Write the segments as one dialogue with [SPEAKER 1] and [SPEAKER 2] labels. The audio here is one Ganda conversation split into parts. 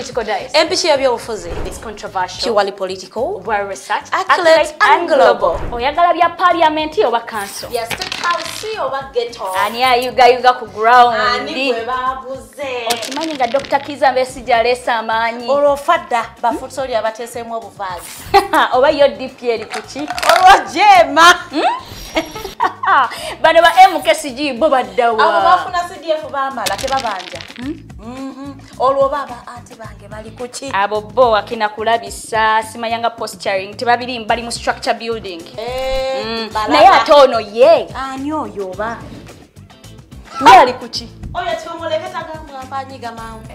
[SPEAKER 1] Political Dice.
[SPEAKER 2] Empishi ya byobufuzi.
[SPEAKER 1] It's controversial.
[SPEAKER 2] Purely political.
[SPEAKER 1] Well researched.
[SPEAKER 2] Accurate and global.
[SPEAKER 1] Oyagala bya parliament oba council.
[SPEAKER 2] Ya state house oba ghetto.
[SPEAKER 1] Ani ayugayuga ku ground.
[SPEAKER 2] Ani gwe baguze.
[SPEAKER 1] Okimanyi nga Dr. Kizza Besigye aleese amaanyi.
[SPEAKER 2] Olwo fadda bafutsoli abateeseemu obuvaazi.
[SPEAKER 1] Oba yo DP eri kuki?
[SPEAKER 2] Olwo jema.
[SPEAKER 1] Bano ba MKCG bo baddawa.
[SPEAKER 2] Abo bafuna CDF bamala tebabanja. Olwo baba anti bange bali kuki?
[SPEAKER 1] Abo bo akina kulabisa simanyanga posturing tebabiri bali mu structure building. Naye ate ono ye.
[SPEAKER 2] Ani oyo ba?
[SPEAKER 1] Yali kuki?
[SPEAKER 2] Oyo tumuleketa gamba mpanyiga mangu.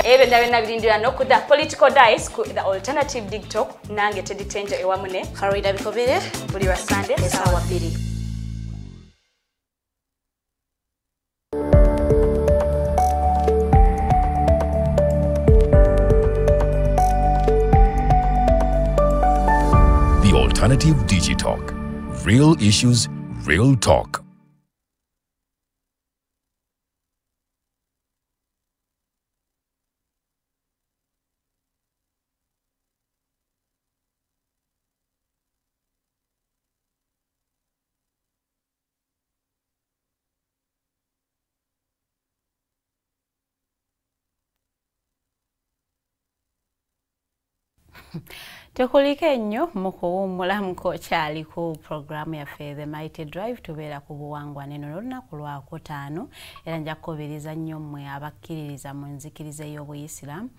[SPEAKER 1] Ebyo ndabena birindira nokuda Political Dice ku the alternative dig talk nange Teddy Tenja ewamune
[SPEAKER 2] Farida Bikobere
[SPEAKER 1] buli wa Sunday
[SPEAKER 2] essaawa 2.
[SPEAKER 3] The Alternative Digitalk. Real issues, real talk.
[SPEAKER 4] Tekulike nnyo mu kuwummulamuko kyali ku programu yaffe The Mighty Drive, tubeera ku buwangwa neno olunaku lwakutaano, era nja kukubiriza nnyo mmwe abakkiririza mu nzikiriza ey'obuyisiraamu,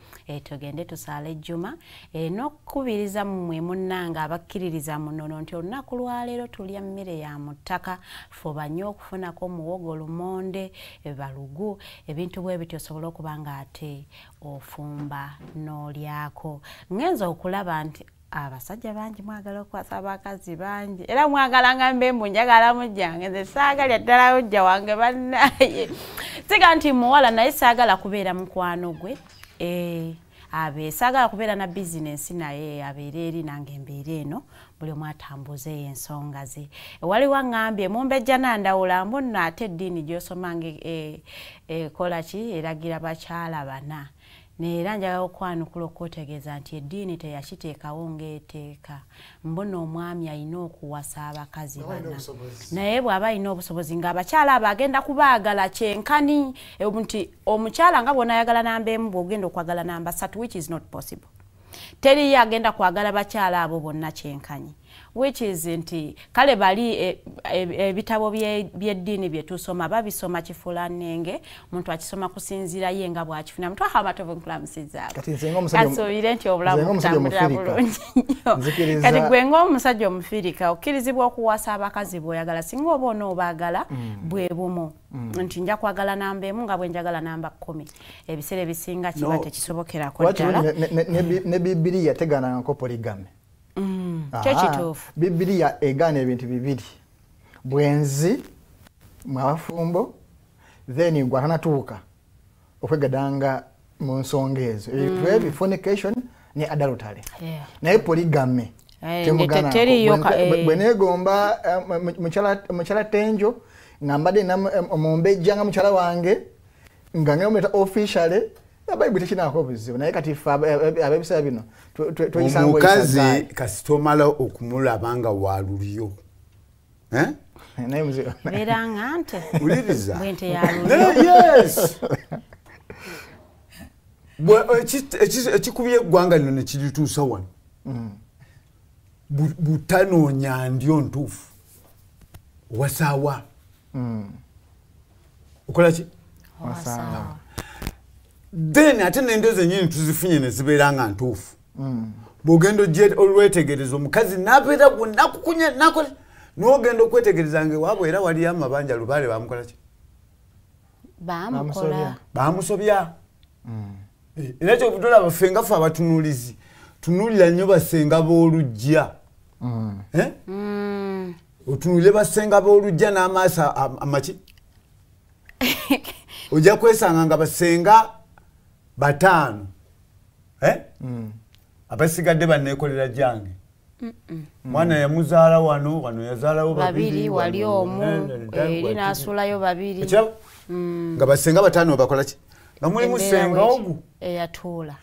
[SPEAKER 4] tugende tusaale ejjuma, n'okukubiriza mmwe munnange abakkiririza mu nnono nti olunaku lwaleero tulya mmere ya mu ttaka, fuba nnyo okufunako muwogo, lumonde, balugu, ebintu bwe bityo osobole okuba nga ate ofumba n'olyako. Ngenza okulaba nti abasajja bangi mwagala okukwasa abakazi bangi, era mwagala nga mbe mbu njagala mujjange, nze saagala ddala mujja wange bannaye. Siga nti muwala naye saagala kubeera mukwano gwe, abe saagala kubeera na bizinensi naye abeere eri nange mbeere eno, buli omu atambuze ensonga ze. Waliwo aŋŋambye mumbejja nandawula mbu nno ate eddiini gy'osoma nga ekola ki, eragira bakyala bana. Era njagala okwanukula okutegeeza nti eddiini teyakiteekawo ng'eteeka, mbona omwami alina okuwasa abakazi bana, naye bw'aba alina obusobozi ng'abakyala abo agenda kubaagala kyenkani, nti omukyala nga bw'onaayagala namba emu bw'ogenda okwagala namba 3, which is not possible. Teriyo agenda kwagala bakyala abo bonna kyenkanyi, which is nti kale bali ebitabo by'eddiini bye tusoma babisoma kifuulannenge, omuntu akisoma kusinziira ye nga bw'akifuna. Muntu ahamatovu nkulamusizzaako, kasuubire nti obulamu butambulira bulungi nnyo. Kati gwe ng'omusajja omufirika okkirizibwa okuwasa abakazi bw'oyagala, singa oba onoobaagala bwe bumu, nti nja kwagala namba emu nga bwe njagala namba 10. Ebiseera ebisinga kiba tekisobokerako ddala.
[SPEAKER 5] Ne Bibiliya tegaanangako polygamy.
[SPEAKER 4] Kyo kituufu.
[SPEAKER 5] Bibiliya egaana ebintu bibiri, bwenzi mu abafumbo, then gwatanatuuka okwegadanga mu nsonga ezo, ebintu ebi fornication ne adultery. Naye polygamy temugaana. Bwe neegomba mukyala Tenjo nga mbadde omumbejja nga mukyala wange nga ngenda officially, Bayibuli tekinaako obuzibu, naye kati ffe ab'ebiseera bino tweyisanga
[SPEAKER 6] omukazi kasita omala okumulaba nga wa lulyo.
[SPEAKER 4] Beera nga nte.
[SPEAKER 6] Wuliriza.
[SPEAKER 4] Bwente ya lulyo.
[SPEAKER 6] Yes. Ekikubye eggwanga lino ne kirituusa wano, butanoonya ndyo ntuufu, wasaawa. Okola ki?
[SPEAKER 5] Wasaawa.
[SPEAKER 6] Then ate n'endyo zennyini tuzifunye ne zibeera nga ntuufu. Bw'ogenda olwetegereza omukazi n'abeera nakukunya nakola, n'ogenda okwetegereza nga ewaabwe era waliyo amabanja, lubaale baamukola ki?
[SPEAKER 4] Baamukola.
[SPEAKER 6] Baamusobya. Era ky'obutolaba ffe nga ffe abatunuulizi tunuulira nnyo basenga b'oluggya. Otunuulire basenga b'oluggya n'amaaso amaki? Ojja kwesanga nga basenga 5, abasigadde banneekolera gyange. Mwana yamuzaala wano, wano yazaalawo
[SPEAKER 4] babiri, wali omu, eri n'asulayo babiri.
[SPEAKER 6] Nga basenga 5 bakola ki? Nga mulimu senga ogu
[SPEAKER 4] eyatuula.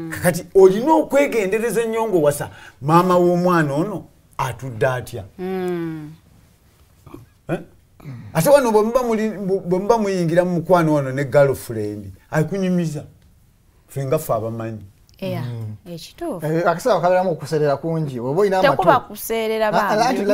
[SPEAKER 6] Kakati olina okwegendereza ennyo ng'owasa maama w'omwana ono atudde atya. Ate wano bwe muba muyingira mu mukwano wano ne girlfriend akunyumiza ffe nga ffe abamanyi.
[SPEAKER 4] Ekituufu.
[SPEAKER 5] Akaseera kabeeramu okuseerera kungi oba olina amatu.
[SPEAKER 4] Tekuba kuseerera bambi.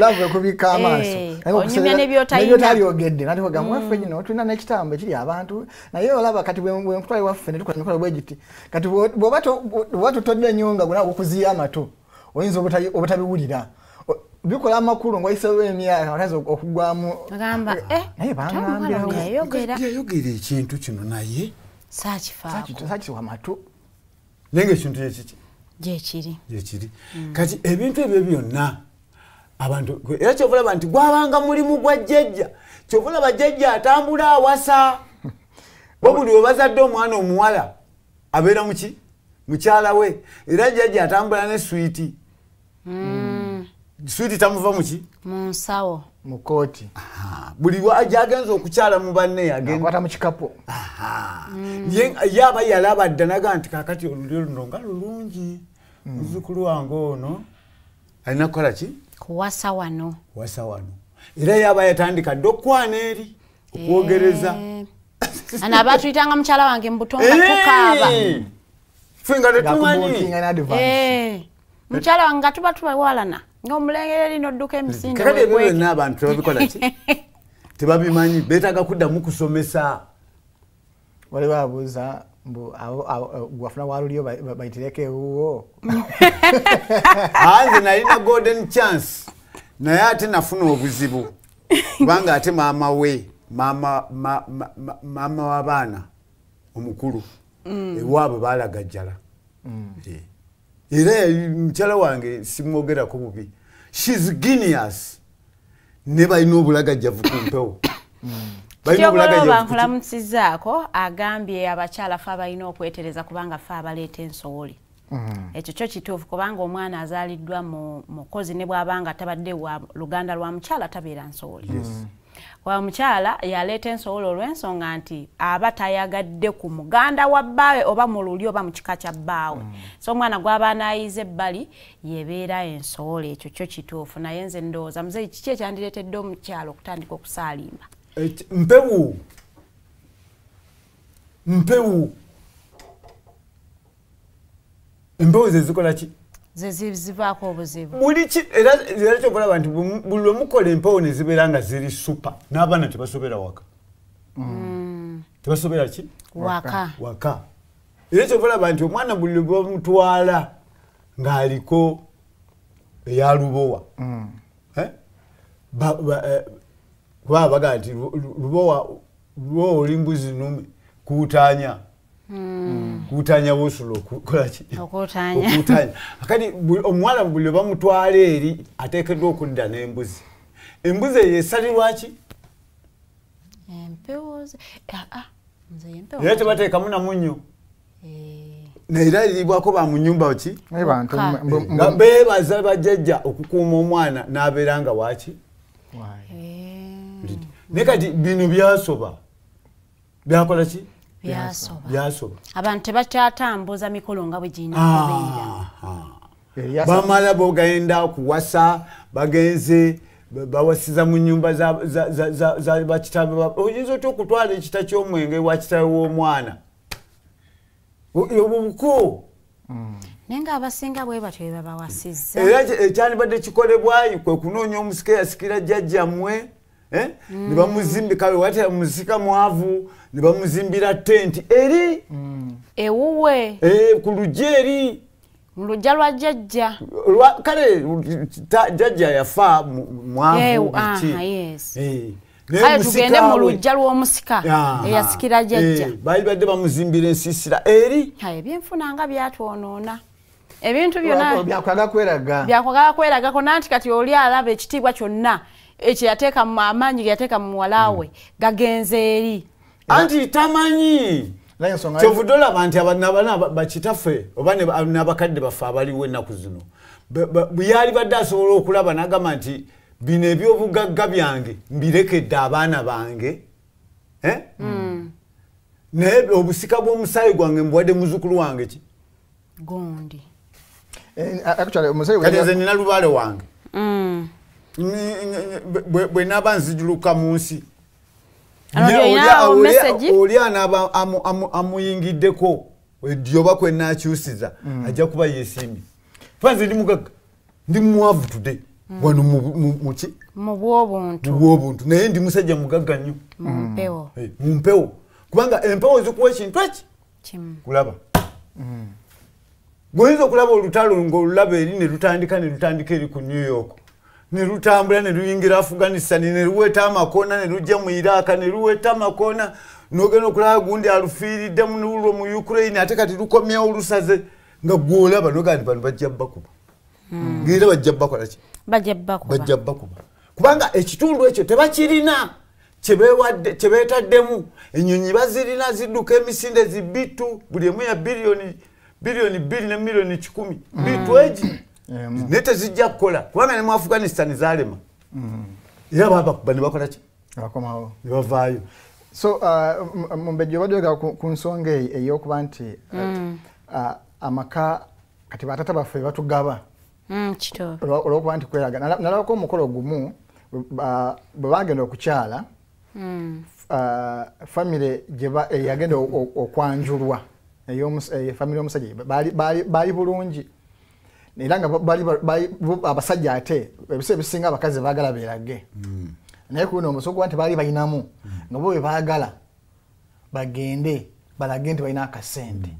[SPEAKER 5] Love ekubikka amaaso.
[SPEAKER 4] Onyumya n'ebyotalina.
[SPEAKER 5] N'ebyotalyogedde. Nati ogamba waffe gino tulina n'ekitambo ekiri abantu naye olaba kati bwe nkutwala ewaffe ne tukola emikolo bwe giti. Kati bw'oba totodde nnyo nga gwe okuziya amatu oyinza obutabiwulira. Bikola amakulu ng'oyiseewo emyaka otayinza okugwamu.
[SPEAKER 4] Agamba
[SPEAKER 5] naye bangambye
[SPEAKER 6] yayogera ekintu kino naye
[SPEAKER 4] saakifaako.
[SPEAKER 5] Saakiwa amatu.
[SPEAKER 6] Naye ng'ekintu kyekiki?
[SPEAKER 4] Gyekiri.
[SPEAKER 6] Gyekiri. Kati ebintu ebyo byonna abantu era kyova olaba nti gwabanga mulimu gwa jjajja. Kyova olaba jjajja atambula awasa. Bo buli we bazadde omwana omuwala abeera muki? Mukyala we. Era jjajja atambula ne swiiti. Swiiti tamuva muki?
[SPEAKER 4] Mu nsawo.
[SPEAKER 5] Mu kkooti.
[SPEAKER 6] Buli gy'agenze okukyala mu banne agenda.
[SPEAKER 5] Akwata mu kikapu.
[SPEAKER 6] Ye aba yalaba dda n'agamba nti kaakati olulyo luno nga lulungi. Muzzukulu wange ono alina kukola ki?
[SPEAKER 4] Kuwasa wano.
[SPEAKER 6] Kuwasa wano. Era ye aba yatandika dda okukwana eri okwogereza.
[SPEAKER 4] Ano aba atuyitanga mukyala wange mu buto nga tukaaba.
[SPEAKER 6] Ffe nga tetumanyi.
[SPEAKER 4] Mukyala wange nga tuba tubawalana. Ng'omulengera eri n'odduka emisinde.
[SPEAKER 6] Kakati ebyo byonna abantu tebabikola ki? Tebabimanyi, beetaaga kuddamu kusomesa.
[SPEAKER 5] Waliwo abuuza mbu gwafuna walulyo bayitireko ewuwo.
[SPEAKER 6] Nze nalina golden chance naye ate nafuna obuzibu kubanga ate maama we maama w'abaana omukulu ewaabwe baalagajjala. Era mukyala wange simwogerako bubi. She's genius. Ne balina obulagajjavu ku mpewo.
[SPEAKER 4] Kyogoloba nkulamusizaako agambye abakyala ffe abalina okwetereza kubanga ffe abaleeta ensowole. Ekyo kyo kituufu kubanga omwana azaaliddwa mu mukozi ne bw'abanga tabadde wa luganda lwa mukyala tabeera nsowole. Wa mukyala yaleeta ensowole olw'ensonga nti aba tayagadde ku muganda wa bbaawe oba mu lulyo oba mu kika kya bbaawe. So omwana gw'aba anaayiza ebbali yebeera ensowole. Ekyo kyo kituufu naye nze ndowooza muzeeyi kiki ekyandireetedde omukyala okutandika okusaalimba?
[SPEAKER 6] Mpewo. Mpewo. Empewo ze zikola ki?
[SPEAKER 4] Ze zivaako obuzibu.
[SPEAKER 6] Buli ki era kyova olaba nti buli lwe mukola empewo ne zibeera nga ziri super n'abaana tebasobera waka. Tebasobera ki?
[SPEAKER 4] Waka.
[SPEAKER 6] Waka. Era kyova olaba nti omwana buli lwe bamutwala ng'aliko eya Lubowa. Kuba bagamba nti Lubowa oli mbuzi nnume kuwutaanya. Kuwutaanya bw'osobola okukola ki?
[SPEAKER 4] Okuwutaanya.
[SPEAKER 6] Kati omuwala buli lwe bamutwala eri ateekeddwa okudda n'embuzi. Embuzi eyo esalirwa ki?
[SPEAKER 4] Empewo nze empewo.
[SPEAKER 6] Era tebateekamu na munnyo. Era eribwako ba mu nnyumba ki? Nga beebaza bajjajja okukuuma omwana n'abeera nga waaki? Naye kati bino byasoba. Byakola ki?
[SPEAKER 4] Byasoba. Abantu tebakyatambuza mikolo nga bwe girina
[SPEAKER 6] okubeera. Bamala bogenda okuwasa bagenze bawasiza mu nnyumba za bakitaabe. Oyinza otya okutwala ekita ky'omwenge wa kitaawe w'omwana? Obwo buko.
[SPEAKER 4] Naye ng'abasinga bwe batyo bwe babawasizza.
[SPEAKER 6] Era ekyandibadde kikolebwayo kwe kunoonya omusika eyasikira jjajjammwe. Ne bamuzimbika wate musika mwavu ne bamuzimbira tenti eri
[SPEAKER 4] ewuwe
[SPEAKER 6] ku luggi eri
[SPEAKER 4] mu luggya lwa jjajja.
[SPEAKER 6] Kale jjajja yafa mwavu biki.
[SPEAKER 4] Kale tugende mu luggya lw'omusika eyasikira jjajja.
[SPEAKER 6] Baali badde bamuzimbira ensiisira eri.
[SPEAKER 4] Ebyenfuna nga byatwonoona. Ebintu byonna
[SPEAKER 5] byakwagala kweraga.
[SPEAKER 4] Byakwagala kweragako nanti kati oli alaba ekitiibwa kyonna ekyo yateeka mu amaanyi yateeka mu muwala we gagenze eri.
[SPEAKER 6] Anti tamanyi. Kyovudde olaba nti abaana bakitaffe oba n'abakadde baffe abaliwo ennaku zino bwe yali badde asobola okulaba n'agamba nti bino ebyobugagga byange mbirekedde abaana bange. Naye obusika bw'omusaayi gwange mbuwadde muzzukulu wange ki?
[SPEAKER 4] Gundi.
[SPEAKER 5] Actually omusaayi
[SPEAKER 6] kati nze nina lubaale wange. Bwe naaba nzijuluka mu nsi. Oli anaaba amuyingiddeko edyoba kwe naakyusiza ajja kuba yeesiimye. Kuba nze ndi mugagga, ndi mwavu today. Wano muki?
[SPEAKER 4] Mu bw'obuntu.
[SPEAKER 6] Mu bw'obuntu. Naye ndi musajja mugagga nnyo.
[SPEAKER 4] Mu mpewo.
[SPEAKER 6] Mu mpewo. Kubanga empewo zikuwa ekintu eki?
[SPEAKER 4] Kimu.
[SPEAKER 6] Kulaba. Bw'oyinza okulaba olutalo ng'olulaba eri ne lutandika eri ku New York. Ne lutambula ne luyingira Afghanistan ne luweta amakoona ne lujja mu Iraq ne luweta amakoona n'ogenda okulaba gundi alufiiridde mu mu Ukraine ate kati lukomyewo olusaze nga gw'olaba n'ogamba nti bano bajja bakuba. Ng'era bajja bakola ki?
[SPEAKER 4] Bajja bakuba.
[SPEAKER 6] Bajja bakuba. Kubanga ekitundu ekyo tebakirina kye beetaddemu. Ennyonyi bazirina zidduka emisinde zibitu buli emu ya biliyoni 2 ne miliyoni 100. Bitu egi. Naye tezijja kukola kubanga ne mu Afghanistan zaalema. Era babakuba ne bakola ki?
[SPEAKER 5] Bakomawo.
[SPEAKER 6] Ne bavaayo.
[SPEAKER 5] So Mumbejja obadde oyogera ku nsonga ey'okuba nti amaka kati batata baffe batugaba. Olw'okuba nti kweraga. Nalabako omukolo gumu bwe bagenda okukyala famire eyagenda okwanjulwa famire y'omusajja baali bulungi. Era nga abasajja ate ebiseera ebisinga abakazi baagala beerage. Naye ku luno omusogo nti baali balinamu nga bo bwe baagala bagende balage nti balina akasente.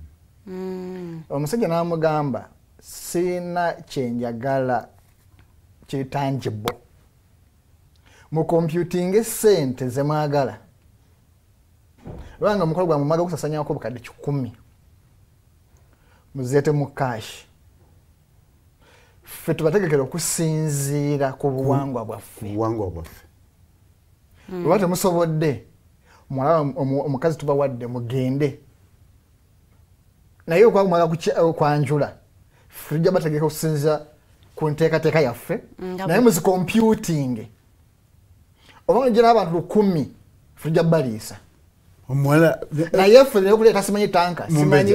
[SPEAKER 5] Omusajja n'amugamba sirina kye njagala kiri tangible. Mu computing sente ze mwagala. Lwanga omukolo gwammwe mwagala okusaasaanyako obukadde 100. Muzireete mu cash. Ffe tubategekera okusinziira ku buwangwa bwaffe.
[SPEAKER 6] Buwangwa bwaffe.
[SPEAKER 5] Oba temusobodde muwala omukazi tubawadde mugende. Naye okwamala okwanjula ffe tujja bategeka okusinziira ku nteekateeka yaffe naye muzicomputing. Oba mujja n'abantu 1000 ffe tujja baliisa.
[SPEAKER 6] Omuwala
[SPEAKER 5] naye ffe okuleeta simanyi tanka simanyi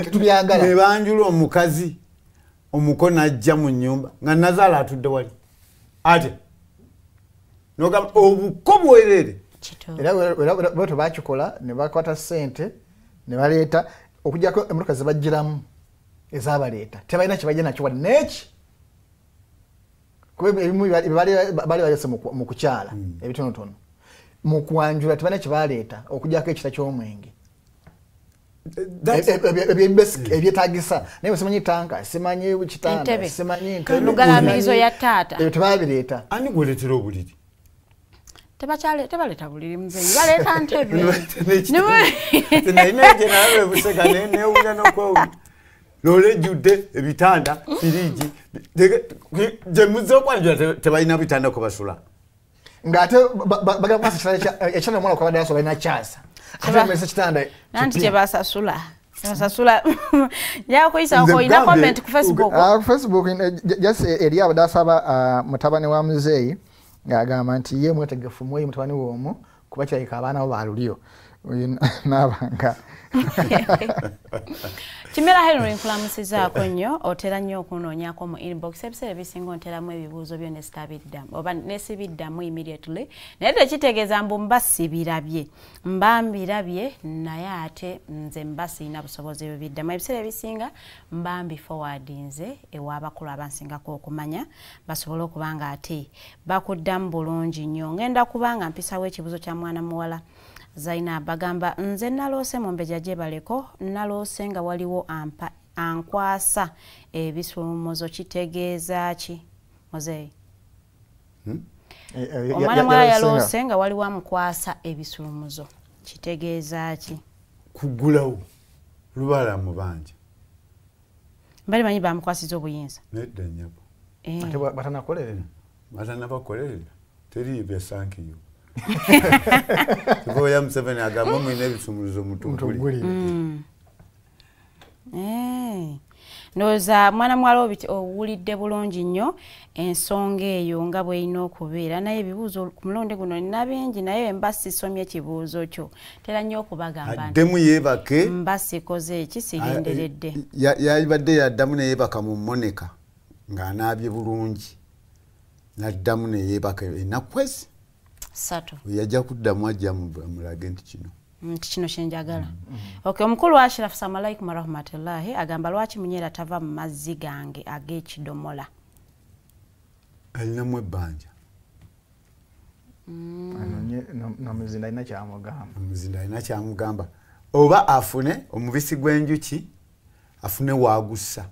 [SPEAKER 5] tetubyagala.
[SPEAKER 6] Ne banjula omukazi omukono ajja mu nnyumba nga nazaala atudde wali ate n'ogamba obuko bwerere.
[SPEAKER 5] Era bwe bakikola ne bakwata ssente ne baleeta okuggyako emmotoka ze baggyiramu ezabaleeta tebalina kye bajja nakyo wadde n'eki kuba ebimu baali baleese mu kukyala ebitonotono mu kwanjula tebalina kye baleeta okuggyako ekita ky'omwenge. Ebyetaagisa naye simanyi tanka simanyi kitanda simanyi ntebe
[SPEAKER 4] lugalamizo ya taata
[SPEAKER 5] ebyo tebabireeta.
[SPEAKER 6] Ani gweletera obuliri?
[SPEAKER 4] Tebaleeta buliri muzeeyi, baleeta ntebe.
[SPEAKER 6] Nalina gye nalaba ebusega neewuunya n'okwewuunya. Loole ejjudde ebitanda, firiigi gye muzze okwanjula tebalina bitanda kwe basula.
[SPEAKER 5] Ng'ate bagala kukwasa ekitanda omwana kwabadde asula balina kyasa. Ate bamulese kitanda
[SPEAKER 4] nanti kye basasula. Basasula. Nja kuyisa olina comment ku Facebook.
[SPEAKER 5] Ku Facebook just eri abadde asaba mutabani wa muzeeyi ng'agamba nti ye mwetegefu mweyi mutabani we omu kuba kirabika abaana bo baalulyo n'abanga.
[SPEAKER 4] Kimera Henry nkulamusizaako nnyo otera nnyo okunoonyaako mu inbox ebiseera ebisinga onteramu ebibuuzo byo nesitabiddamu oba nesibiddamu immediately naye tekitegeeza mbu mba sibirabye mba mbirabye naye ate nze mba sirina busobozi bubiddamu ebiseera ebisinga mba mbiforward nze ew'abakulu abansingako okumanya basobole okuba nga ate bakuddamu bulungi nnyo. Ngenda kubanga mpisawo ekibuuzo kya mwana muwala Zainab bagamba nze naloose Mumbejja gyebaleko naloose nga waliwo ankwasa ebisumuzo kitegeeza ki muzeeyi? Omwana muwala yaloose nga waliwo amukwasa ebisumuzo kitegeeza ki?
[SPEAKER 6] Kuggulawo lubaale amubanja.
[SPEAKER 4] Bali manyi bamukwasiza obuyinza?
[SPEAKER 6] Nedda nnyabo.
[SPEAKER 5] Ate batanakolerera?
[SPEAKER 6] Batanabakolerera teriiyo bya sankiyo. Kiva ya Museveni agamba mwine ebisumuluzo mutugulire.
[SPEAKER 4] Ndowooza mwana muwala owulidde bulungi nnyo ensonga eyo nga bw'erina okubeera, naye ebibuuzo ku mulundi guno nina bingi, naye mba sisomye ekibuuzo kyo. Tera nnyo okubagamba nti
[SPEAKER 6] addemu yeebake,
[SPEAKER 4] mba sikoze eki sigenderedde.
[SPEAKER 6] Yalibadde yaddamu neyeebaka mu Monica ng'anaabye bulungi, n'addamu neyeebaka ennaku ezi
[SPEAKER 4] 3.
[SPEAKER 6] Yajja kuddamu ajja mulage nti kino
[SPEAKER 4] nti kino kyenjagala. Okay, omukulu Ashraf Assalamu warahmatullahi agamba lwaki Munyeera tava mu mazzi gange ag'ekidomola?
[SPEAKER 6] Alinamu ebbanja.
[SPEAKER 5] Nomuzinda alina kyamugamba.
[SPEAKER 6] Omuzinda alina kyamugamba. Oba afune omubisi gw'enjuki, afune waagussa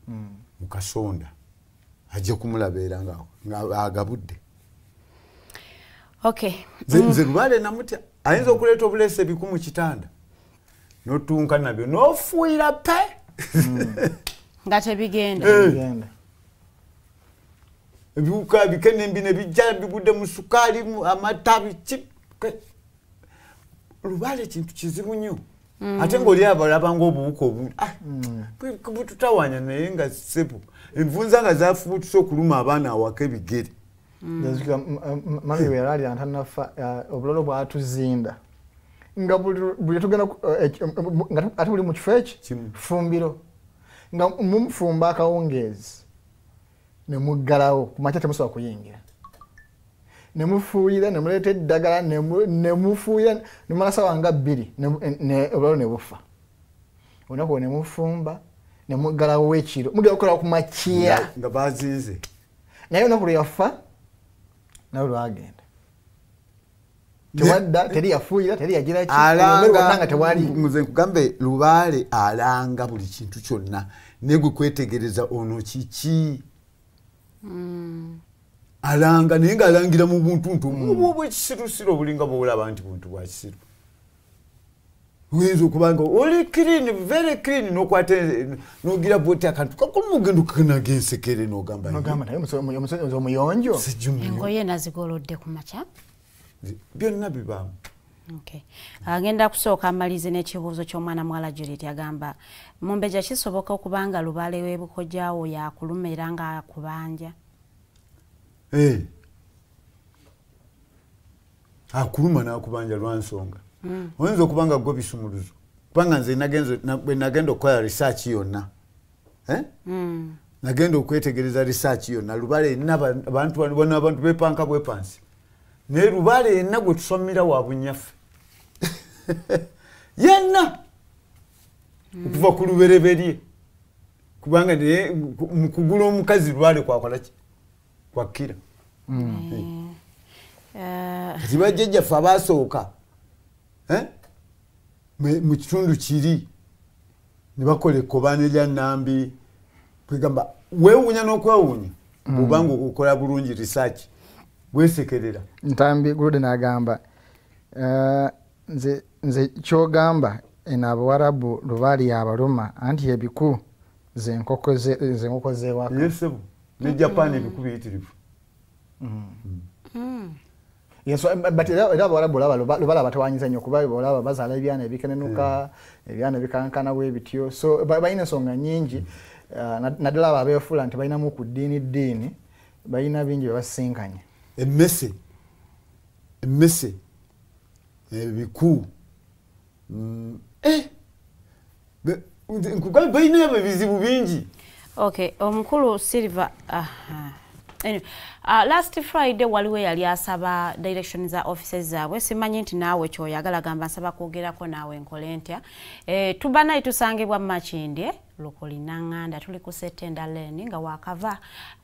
[SPEAKER 6] mu kasonda, ajje kumulaba era nga agabudde.
[SPEAKER 4] Okay.
[SPEAKER 6] Nze Lubaale namutya. Ayinza okuleeta obuleesa ebiku mu kitanda n'otunka nabyo n'ofuuyira pe
[SPEAKER 4] nga tebigenda.
[SPEAKER 6] Ebiwuka bikenembi ne bijja bigudde mu sukaali, amata, biki. Lubaale kintu kizibu nnyo. Ate ng'oli abalaba ng'obuwuka obu bututawaanya, naye nga ssebo envunza nga zafubutusa okuluma abaana awaka ebigere.
[SPEAKER 5] Mami we yali antanafa obulolo bwatuzinda nga buli tugenda nga ate buli mu kifo eki fumbiro nga mumufumba akawungeezi ne muggalawo ku makya temusobola kuyingira, ne mufuuyira ne muleeta eddagala ne mufuuyira ne mumala ssaawa nga 2 obulolo ne bufa. Olunaku ne mufumba ne muggalawo ekiro mugenda okukola ku makya
[SPEAKER 6] nga bazinze,
[SPEAKER 5] naye olunaku lwe yafa nawe lwagenda tewadda, teri yafuuyira, teri yagira ki, nga tewali.
[SPEAKER 6] Nze nkugambe Lubaale alanga buli kintu kyonna, naye gwe kwetegereza ono kiki alanga, naye ng'alangira mu buntuntu obwo obwekisirusiru obulinga bw'olaba nti buntu bwa kisiru. Oyinza okuba nga oli clean, very clean, n'okwata n'ogira bwoti akantu kakulu mugendo kanaga ensekere n'ogamba
[SPEAKER 5] n'ogamba naye omusajja omuyonjo.
[SPEAKER 4] Engoye nazigolodde ku makya
[SPEAKER 6] byonna bibaamu.
[SPEAKER 4] Okay. Agenda kusooka amalize n'ekibuuzo ky'omwana muwala Juliet agamba Mumbejja kisoboka okubanga Lubaale w'ebukojjaawo yakuluma era nga akubanja?
[SPEAKER 6] Akuluma n'akubanja lwa nsonga. Oyinza okuba nga gwe bisumuluzo, kubanga nze bwe nagenda okukola research yonna, nagenda okwetegereza research yonna, Lubaale yenna abantu bano abantu bepanka bwepansi, naye Lubaale yenna gwe tusomera wa bunnyaffe yenna okuva ku lubereberye, kubanga naye mu kugula omukazi Lubaale kwakola ki? Kwakkira. Kati bajjajjaffe abaasooka mu kitundu kiri ne bakola ekkobaane lya Nnambi, kwegamba weewuunya n'okwewuunya bw'obanga okola bulungi research weesekerera.
[SPEAKER 5] Ntambi Gulude n'agamba nze kyogamba eno Abawarabu Lubaale yabaluma anti ebiku ze nkoko z'ewaka.
[SPEAKER 6] Ye ssebo, ne Japan ebiku biyitirivu.
[SPEAKER 5] Yes, but era Abawarabu Lubaale abatawaanyiza nnyo kuba olaba bazaala ebyana ebikenenuka, ebyana ebikankana bwe bityo, so balina ensonga nnyingi, naddala abo abeefuula nti balinamu ku ddiini ddiini, balina bingi bye basisinkanye.
[SPEAKER 6] Emmese, ebiku, nkugambye balina ebizibu bingi.
[SPEAKER 4] Okay, omukulu Silver, Anyway, last Friday waliwo yali asaba direction za offices zaabwe, simanyi nti naawe kyoyagala, gamba nsaba kwogerako naawe nkole ntya. Tuba naye tusangibwa Makindye Lukoli Nanganda, tuli ku Setenda Lane nga wakava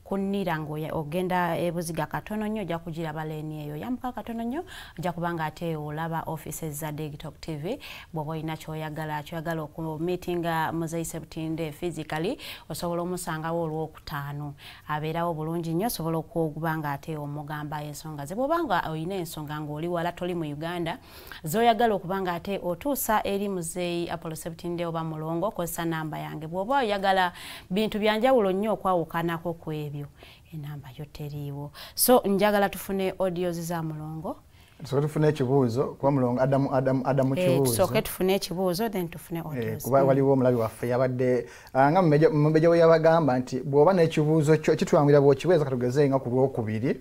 [SPEAKER 4] kunnira ng'ogenda ebuziga katono nnyo, ojja kugiraba lane eyo yambuka katono nnyo, ojja kubanga ate olaba offices za Digitalk TV. Bw'oba olina kyoyagala okumeetinga Muzeeyi Sebutinde physically, osobola omusangawo olwokutaano, abeerawo bulungi nnyo, osobola okuba nga ate omugamba ensonga ze. Bw'oba nga olina ensonga ng'oli wala toli mu Uganda z'oyagala okuba nga ate otuusa eri Muzeeyi Apollo Sebutinde oba Mulongo, kozesa namba yange. Bw'oba oyagala bintu byanjawulo nnyo okwawukanako ku ebyo, enamba yo teriiwo. So njagala tufune audios za Mulongo
[SPEAKER 5] Tusooke tufune ekibuuzo kuba Mulongo Adamu kibuuzo.
[SPEAKER 4] Tusooke tufune ekibuuzo then tufune audios.
[SPEAKER 5] Kuba waliwo omulabi waffe yabadde nga Mumbejja we yabagamba nti bw'oba n'ekibuuzo kyo kitwanguyira bw'okiweeza katugeze nga ku Lwokubiri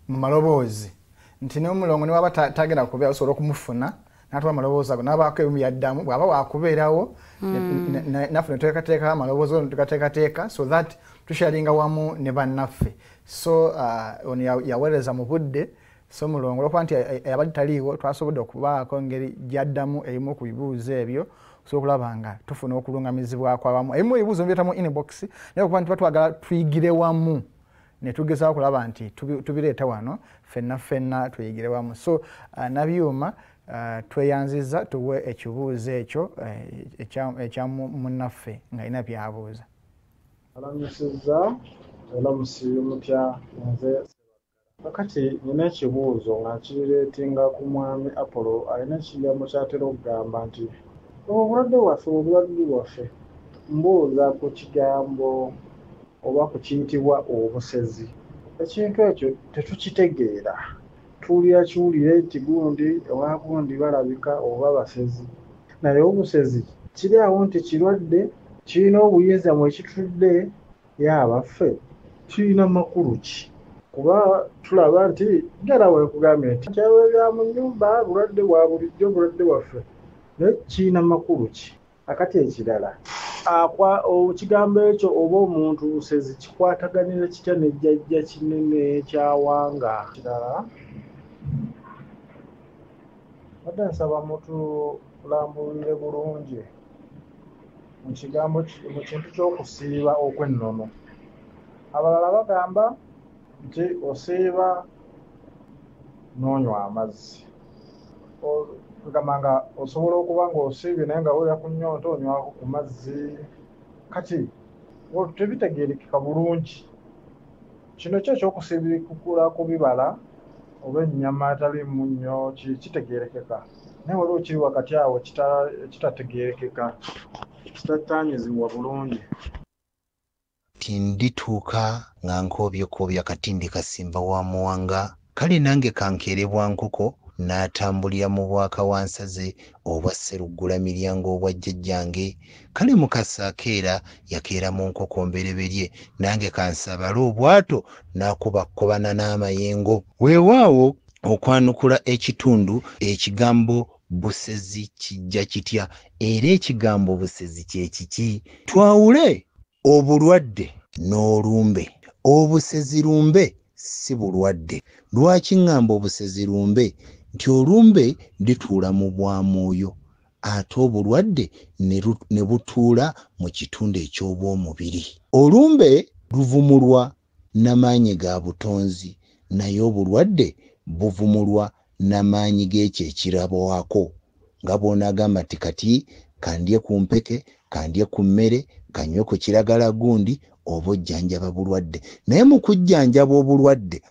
[SPEAKER 5] mu maloboozi nti n'Omulongo ne waba tagenda kubeera osobola okumufuna n'atuwa amaloboozi ago n'abaako ebimu yaddamu bw'aba wakubeerawo naffe ne tuteekateeka amaloboozi ago ne tugateekateeka so that tusharinga wamu ne bannaffe. So ono yaweereza mu budde. So Mulongo olwokuba nti abadde taliiwo twasobodde okubaako engeri gy'addamu ebimu ku bibuuzo ebyo okusobola okulaba nga tufuna okulungamizibwa kwawamu. Ebimu ebibuuzo mbyeta mu inbox naye okuba nti batwagala tuyigire wamu ne tugezaako okulaba nti tubireeta wano ffenna ffenna tuyigire wamu. So Nabyuma tweyanzizza tuwe ekibuuzo ekyo ekya munnaffe ng'alina by'abuuza.
[SPEAKER 7] Alamusizza era musiibye mutya nze kakati nina ekibuuzo nga nkireetinga ku mwami Apollo alina ekigambo ky'atera okugamba nti obulwadde bwaffe mbuuza ku kigambo oba ku kiyitibwa obusezi. Ekintu ekyo tetukitegeera, tuwulira kiwulire nti gundi oba gundi balabika oba basezi, naye obusezi kiri awo nti kirwadde kirina obuyinza mwe kitudde y'abaffe kirina makulu ki? Kuba tulaba nti ddala weekugambye nti kyawe bya mu nnyumba bulwadde bwa bulijjo bulwadde bwaffe naye kirina makulu ki? Akati ekirala ekigambo ekyo oba omuntu busezi kikwataganira kitya ne jjajja kinene kyawanga? Kirala badde nsaba mutulambulire bulungi mu kigambo mu kintu ky'okusiiba okw'ennono. Abalala bagamba nti osiiba n'onywa amazzi, ogamba nga osobola okuba ng'osiibye naye nga weeya ku nnyonta onywako ku mazzi. Kati tebitegeerekeka bulungi. Kino kyo ekyokusiibikula ku bibala oba ennyama etaliimu nnyo kitegeerekeka, naye waliwo kiri wakati awo kitategeerekeka, kitattaanyizibwa bulungi.
[SPEAKER 8] Tindituuka nga nkoobyekobya katindi kasimba wa Muwanga kale nange kankeerebwa nkoko n'atambulira mu bwakawansaze obwa Sseruggula miryango obwa jjajjange kale Mukasa akeera yakeera mu nkoko mbereberye nange kansabale obwato n'akuba kkobana n'amayengo. Weewaawo okwanukula ekitundu ekigambo busezi kijja kitya era ekigambo busezi kye kiki? Twawule obulwadde n'olumbe. Obusezi lumbe si bulwadde. Lwaki ŋŋamba obusezi lumbe? Nti olumbe lituula mu bwamwoyo ate obulwadde ne butuula mu kitundu eky'obwomubiri. Olumbe luvumulwa n'amaanyi ga butonzi naye obulwadde buvumulwa n'amaanyi g'ekyo ekirabwako nga bw'onaagamba nti kati kandye ku mpeke, kandye ku mmere, kanywe ku kiragala gundi oba ojjanjaba bulwadde. Naye mu kujjanjaba obulwadde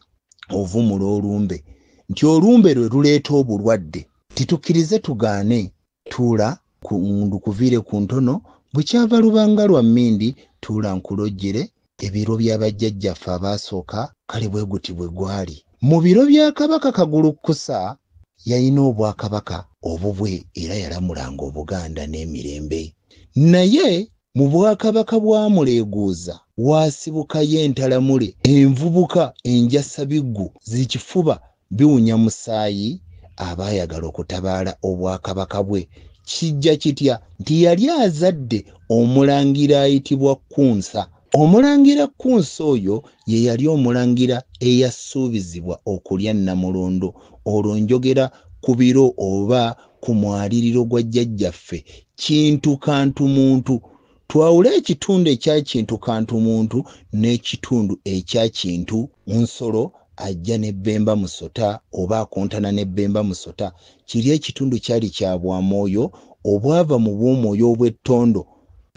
[SPEAKER 8] ovumula olumbe nti olumbe lwe luleeta obulwadde. Titukkirize tugaane tuula nkuviire ku ntono bwe kyava lubanga lwa mmindi tuula nkulojjere ebiro bya bajjajjaffe abaasooka kale bwe guti bwe gwali. Mu biro bya Kabaka Kagulukkusa yalina obwakabaka obubwe era yalamulanga Obuganda n'emirembe. Naye mu bwakabaka bwa Muleeguuza waasibukayo entalamule envubuka enjasabiggu zikifuba biwunya musaayi abaayagala okutabaala obwakabaka bwe. Kijja kitya nti yali azadde omulangira ayitibwa Kkunsa. Omulangira Kkunsa oyo ye yali omulangira eyasuubizibwa okulya Nnamulondo. Olwo njogera ku biro oba ku mwaliriro gwa jjajjaffe Kintu Kantu Muntu. Twawule ekitundu ekya Kintu Kantu Muntu n'ekitundu ekya Kintu Nsolo ajja ne Bbemba Musota oba akontana ne Bbemba Musota. Kiri ekitundu kyali kya bwamwoyo obwava mu bw'omwoyo obw'ettondo.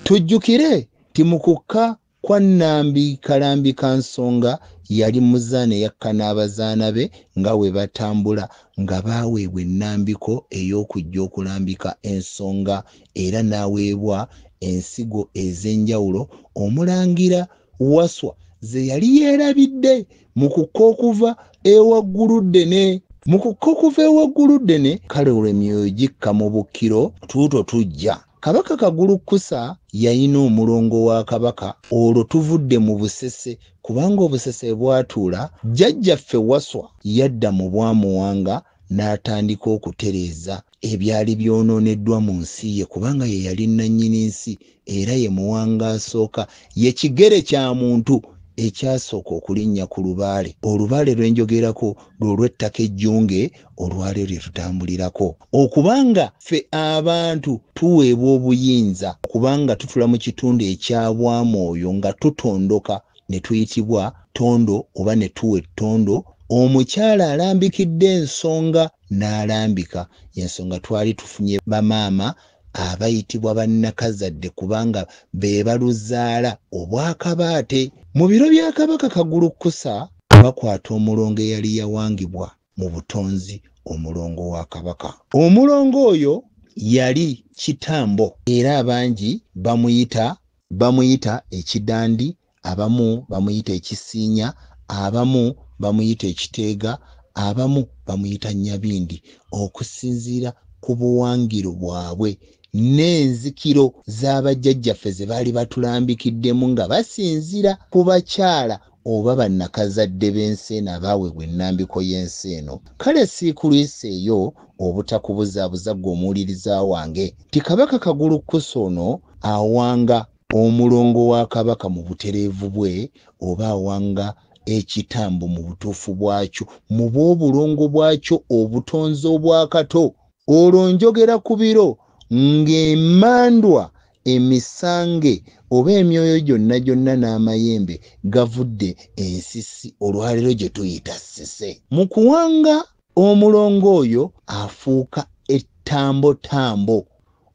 [SPEAKER 8] Tujjukire nti mu kukka kwa Nnambi Kalambika Nsonga yali muzaana eyakka n'abazaana be nga we batambula nga baaweebwa ennambiko ey'okujja okulambika ensonga era n'aweebwa ensigo ez'enjawulo omulangira Waswa ze yali yeerabidde mu kukka okuva ewagguludde ne Mu kukka okuva ewaggulu ddene, kale olwo emyoyo gikka mu bukkiro, tuuto tujja. Kabaka Kagulukkusa yalina omulongo wa Kabaka, olwo tuvudde mu Busese kubanga Obusese bwatuula, jjajjaffe Waswa yadda mu Bwamuwanga n'atandika okutereeza ebyali byonooneddwa mu nsi ye kubanga ye yali nnannyini nsi era ye Muwanga asooka, ye kigere kya muntu ekyasooka okulinnya ku lubaale. Olubaale lwe njogerako lwe lw'ettaka ejjunge olwaleero lye tutambulirako. Okubanga ffe abantu tuweebwa obuyinza kubanga tutula mu kitundu ekya Bwamwoyo nga tutondoka ne tuyitibwa Ttondo oba ne tuwa ettondo, omukyala alambikidde ensonga n'alambika. Y'ensonga twali tufunye bamaama abayitibwa bannakazadde kubanga be baluzaala obwakabaate. Mu biro bya Kabaka Kagulukkusa bakwata omulongo eyali yawangibwa mu butonzi, omulongo wa Kabaka. Omulongo oyo yali Kitambo era abangi bamuyita Ekidandi, abamu bamuyita Ekisiinya, abamu bamuyita Ekiteega, abamu bamuyita Nyabindi okusinziira ku buwangiro bwabwe n'enzikiro z'abajjajjaffe ze baali batulambikiddemu nga basinziira ku bakyala oba bannakazadde b'ensi eno abaaweebwa ennambiko y'ensi eno. Kale siikulwiseeyo obutakubuzaabuza ggwe omuwuliriza wange nti Kabaka Kagulukkusa ono awanga omulongo wa Kabaka mu butereevu bwe oba awanga ekitambo mu butuufu bwakyo, mu bw'obulongo bwakyo obutonzi obwakato. Olwo njogera ku biro ng'emmandwa, emisange oba emyoyo gyonna gyonna n'amayembe gavudde ensisi olwaleero gye tuyita Ssese. Mu kuwanga omulongo oyo afuuka ettambotambo,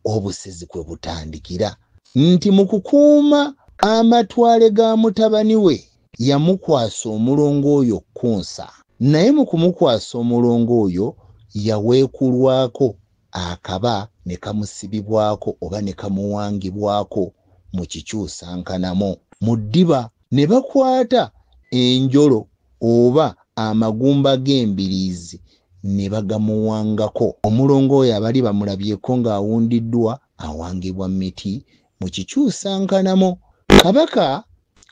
[SPEAKER 8] obusezi kwe butandikira nti mu kukuuma amatwale ga mutabani we yamukwasa omulongo oyo Kkunsa, naye mu kumukwasa omulongo oyo yaweekulwako akaba ne kamusibibwako oba ne kamuwangibwako mu kikyusankanamo. Mu ddiba ne bakwata enjolo oba amagumba g'embiriizi ne bagamuwangako. Omulongo oyo abali bamulabyeko ng'awundiddwa awangibwa miti mu kikyusankanamo. Kabaka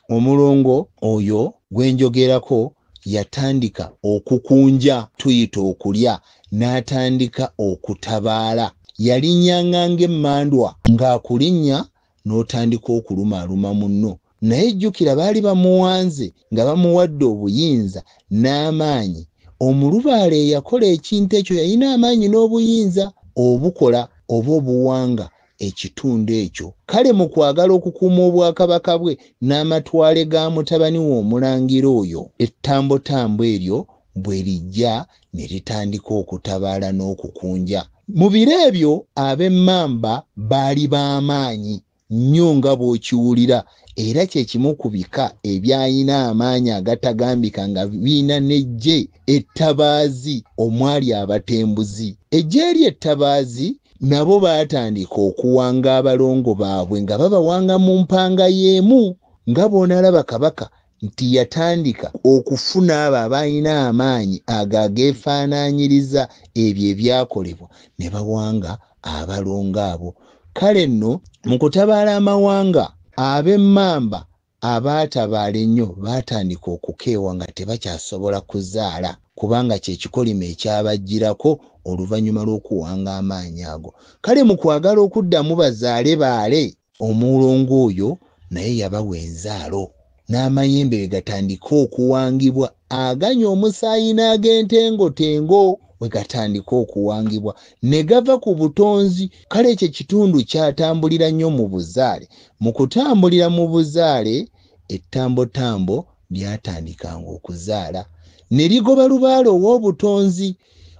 [SPEAKER 8] omulongo oyo gwe njogerako yatandika okukunja, tuyita okulya, n'atandika okutabaala. Yalinnyanga ng'emmandwa, ng'akulinnya n'otandika okulumaaluma munno. Naye jjukira baali bamuwanze nga bamuwadde obuyinza n'amaanyi. Omulubaale eyakola ekintu ekyo yalina amaanyi n'obuyinza obukola oba obuwanga ekitundu ekyo. Kale mu kwagala okukuuma obwakabaka bwe n'amatwale ga mutabani we omulangira oyo, ettambotambo eryo bwe lijja ne litandika okutabaala n'okukunja. Mu biro ebyo ab'emmamba baali b'amaanyi nnyo nga bw'okiwulira, era kye kimu ku bika ebyalina amaanyi agatagambika nga birina n'eggye ettabaazi omwali abatembuzi. Eggye ery'ettabaazi nabo baatandika okuwanga abalongo baabwe nga babawanga mu mpanga y'emu, nga bw'onalaba Kabaka nti yatandika okufuna abo abalina amaanyi ago ageefaanaanyiriza ebyo ebyakolebwa ne bawanga abalongo abo. Kale nno mu kutabaala amawanga, ab'emmamba abaatabaala ennyo baatandika okukeewa nga tebakyasobola kuzaala kubanga kye kikolimo ekyabajjirako oluvannyuma lw'okuwanga amaanyi ago. Kale mu kwagala okuddamu bazaale baale, omulongo oyo naye yabawa enzaalo n'amayembe we gatandika okuwangibwa, aganywa omusaayi n'ag'entengotengo we gatandika okuwangibwa ne gava ku butonzi. Kale ekyo ekitundu kyatambulira nnyo mu buzaale. Mu kutambulira mu buzaale, ettambotambo lyatandikanga okuzaala ne ligoba lubaale ow'obutonzi.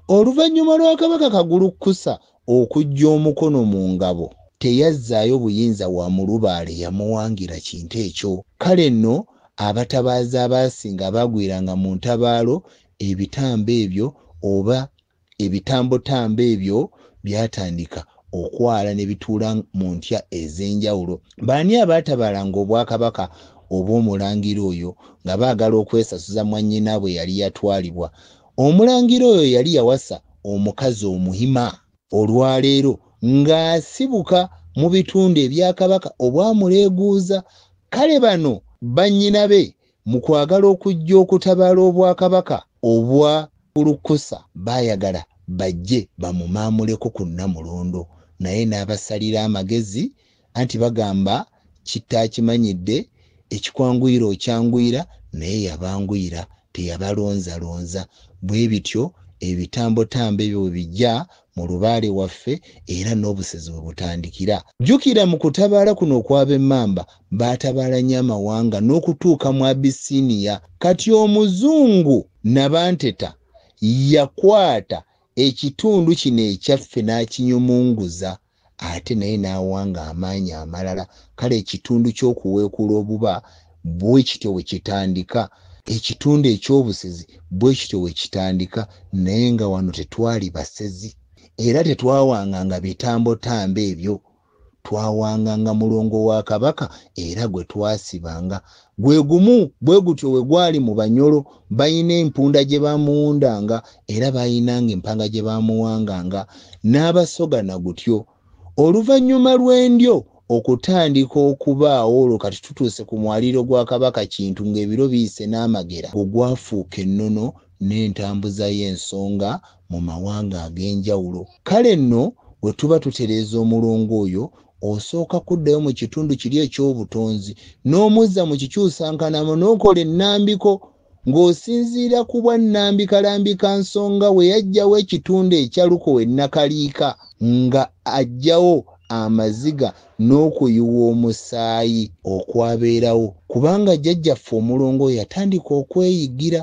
[SPEAKER 8] Oluvannyuma lwa Kabaka Kagulukkusa okuggya omukono mu ngabo, teyazzaayo buyinza wa mulubaale yamuwangira kintu ekyo. Kale nno abatabaazi abaasinga baagwiranga mu ntabaalo, ebitambo ebyo oba ebitambotambo ebyo byatandika okwala ne bituula mu ntya ez'enjawulo. Baani abaatabaalanga obwakabaka obw'omulangira oyo nga baagala okwesasuza mwannyinaabwe yali yatwalibwa? Omulangira oyo yali yawasa omukazi omuhima olwaleero ng'asibuka mu bitundu ebya Kabaka obwamuleeguuza. Kale bano bannyina be mu kwagala okujja okutabaala obwakabaka obwa Kulukusa baayagala bajje bamumaamuleko ku Nnamulondo, naye n'abasalira amagezi anti bagamba kittaakimanyidde ekikwanguyira okyanguyira, naye yabanguyira teyabalonzalonza. Bwe bityo ebitambotambo ebyo bwe bijja mu lubaale waffe era n'obusezi bwe butandikira. Jjukira mu kutabaala kuno okw'Abemmamba baatabaala nnyo amawanga n'okutuuka mu Abisiiniya. Kati Omuzungu Nabanteta yakwata ekitundu kino ekyaffe n'akinyumunguza ate naye n'awanga amaanyi amalala. Kale ekitundu ky'okuweekuula obuba bwe kityo bwe kitandika, ekitundu eky'obusezi bwe kityo bwe kitandika, naye nga wano tetwali basezi era tetwawanganga bitambotambo ebyo. Twawanganga mulongo wa Kabaka era gwe twasibanga gwe gumu. Bwe gutyo we gwali mu Banyolo, bayina empunda gye bamuwundanga era bayinanga empanga gye bamuwanganga, n'Abasoga na gutyo. Oluvannyuma lw'endyo okutandika okubaawo olwo kati tutuuse ku mwaliiro gwa Kabaka Kintu ng'ebiro biyise n'amagera, ogwo gwafuuka ennono n'entambuza y'ensonga mu mawanga ag'enjawulo. Kale nno bwe tuba tutereeza omulongo oyo, osooka kuddayo mu kitundu kiri eky'obutonzi n'omuzza mu kikyusankanamo n'okola ennambiko ng'osinziira ku bwannambikalambika nsonga we yaggyawo ekitundu ekya Lukowe Nakaliika nga aggyawo amaziga n'okuyiwa omusaayi okwabeerawo, kubanga jjajjaffe omulongo oyo yatandika okweyigira.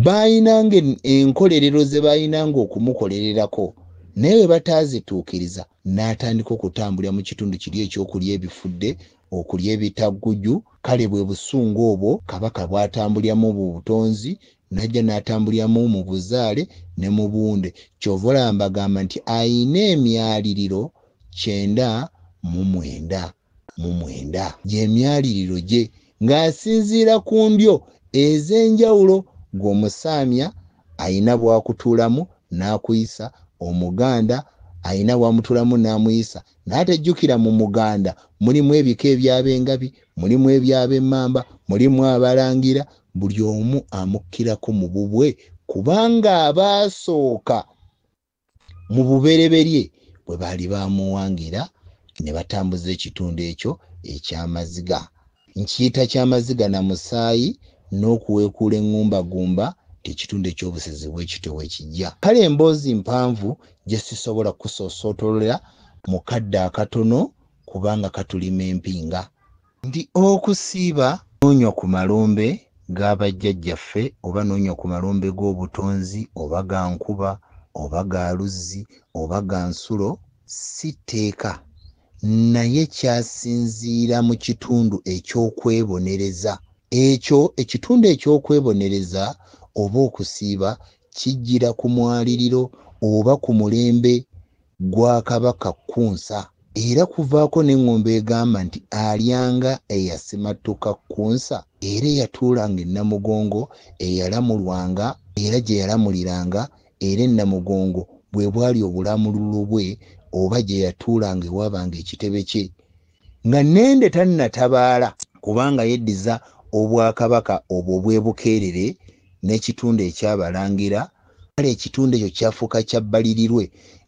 [SPEAKER 8] Baayinanga enkolerero ze baayinanga okumukolererako, naye bwe bataazituukiriza n'atandika okutambulira mu kitundu kiri eky'okulya ebifudde, okulya ebitagguju. Kale bwe busungu obwo Kabaka bw'atambuliramu mu butonzi, n'ajja n'atambuliramu mu buzaale ne mu bunde. Ky'ova olaba mbagamba nti ayina emyaliriro 99 gy'emyaliriro gye ng'asinziira ku ndyo ez'enjawulo. Gw'omusaamya ayina bw'akutuulamu n'akuyisa, Omuganda ayina bw'amutuulamu n'amuyisa. Naye tejjukira mu Muganda mulimu ebika eby'Abengabi, mulimu eby'Abemmamba, mulimu Abalangira, buli omu amukkirako mu bubwe, kubanga abaasooka mu bubereberye bwe baali bamuwangira ne batambuza ekitundu ekyo eky'amaziga. Nkiyita ky'amaziga na musaayi n'okuweekuula eŋŋumbagumba nti ekitundu eky'obusezi bwe kityo bwe kijja. Kale emboozi mpanvu gye sisobola kusoosootolera mu kadde akatono kubanga katulima empinga. Nti okusiiba n'onywa ku malombe g'abajjajjaffe oba n'onywa ku malombe g'obutonzi oba ga nkuba oba ga luzzi oba ga nsulo si tteeka, naye kyasinziira mu kitundu eky'okwebonereza. Ekyo ekitundu eky'okwebonereza oba okusiiba kijjira ku mwaliriro oba ku mulembe gwa Kabaka Kkunsa, era kuvaako n'eŋŋombe egamba nti alyanga eyasimattuka Kkunsa, era eyatuulanga e Namugongo, eyalamulwanga era gye yalamuliranga, era e Namugongo bwe bwali obulamululo bwe oba gye yatuulanga ewabanga ekitebe kye. Nga Nnende tannatabaala kubanga yeddiza obwakabaka obwo obw'e Bukeerere n'ekitundu eky'Abalangira. Kale ekitundu ekyo kyafuuka kya bbalirirwe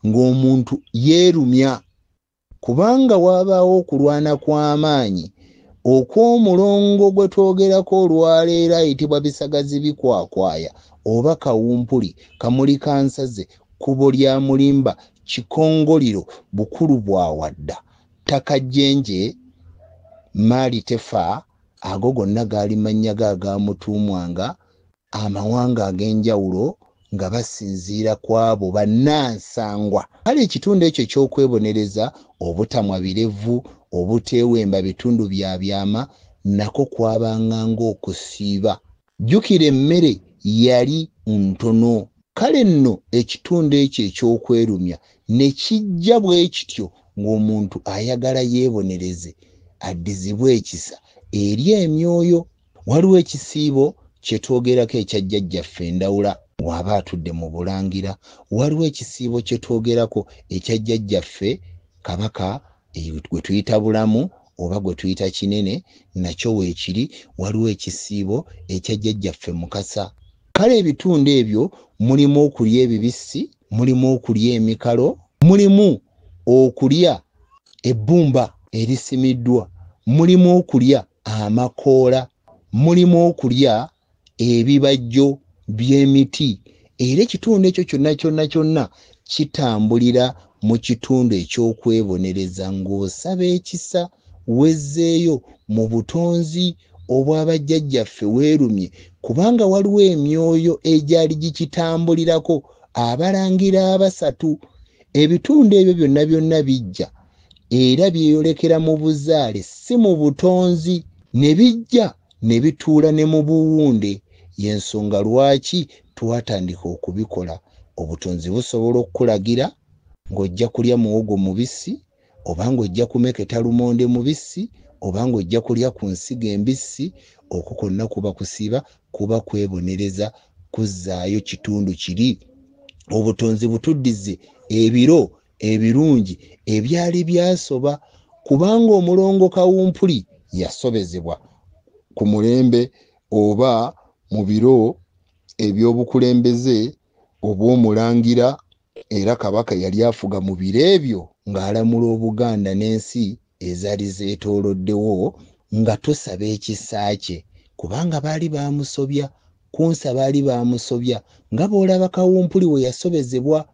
[SPEAKER 8] ng'omuntu yeerumya, kubanga waabaawo okulwana kw'amaanyi okw'omulongo gwe twogerako olwaleero ayitibwa Bisagazi Bikwakwaya oba Kawumpuli, Kamuli Kansaze, Kkubo lya Mulimba, Kikongoliro, Bukulu bwa Wadda, Ttaka Jjenje, Maali Tefa. Ago gonna gaali mannya ge agaamutuumwanga amawanga ag'enjawulo nga basinziira ku abo bannansangwa. Kale ekitundu ekyo eky'okwebonereza, obutamwa birevu, obuteewemba bitundu bya byama, nako kwabanga ng'okusiiba. Jjukira emmere yali ntono. Kale nno ekitundu ekyo eky'okwerumya ne kijja bwe kityo ng'omuntu ayagala yeebonereze addizibwe ekisa eri emyoyo. Waliwo ekisiibo kye twogerako ekya jjajjaffe Ndawula. Waba atudde mu Bulangira. Waliwo ekisiibo kye twogerako ekya jjajjaffe Kabaka gwe tuyita Bulamu oba gwe tuyita Kinene, nakyo weekiri. Waliwo ekisiibo ekya jjajjaffe Mukasa. Kale ebitundu ebyo mulimu okulya ebibisi, mulimu okulya emikalo, mulimu okulya ebbumba erisimiddwa, mulimu okulya amakoola, mulimu okulya ebibajjo by'emiti. Era ekitundu ekyo kyonna kyonna kyonna kitambulira mu kitundu eky'okwebonereza ng'osaba ekisa wezzeeyo mu butonzi obw'abajjajjaffe weerumye, kubanga waliwo emyoyo egyali gikitambulirako abalangira abasatu. Ebitundu ebyo byonna byonna bijja era byeyolekera mu buzaale, si mu butonzi, ne bijja ne bituula ne mu buwunde. Y'ensonga lwaki twatandika okubikola. Obutonzi busobola okukulagira ng'ojja kulya muwogo mubisi, oba ng'ojja kumeketa lumonde mubisi, oba ng'ojja kulya ku nsigo embisi. Okwo kwonna kuba kusiiba, kuba kwebonereza, kuzzaayo kitundu kiri. Obutonzi butuddize ebiro ebirungi ebyali byasoba, kubanga omulongo Kawumpuli yasobezebwa ku mulembe oba mu biro ebyobukulembeze obw'omulangira, era Kabaka yali afuga mu biro ebyo ng'alamula Obuganda n'ensi ezaali zeetooloddewo, nga tusaba ekisa kye, kubanga baali baamusobya, Kunsa baali baamusobya, nga bw'olaba Kawumpuli we yasobezebwa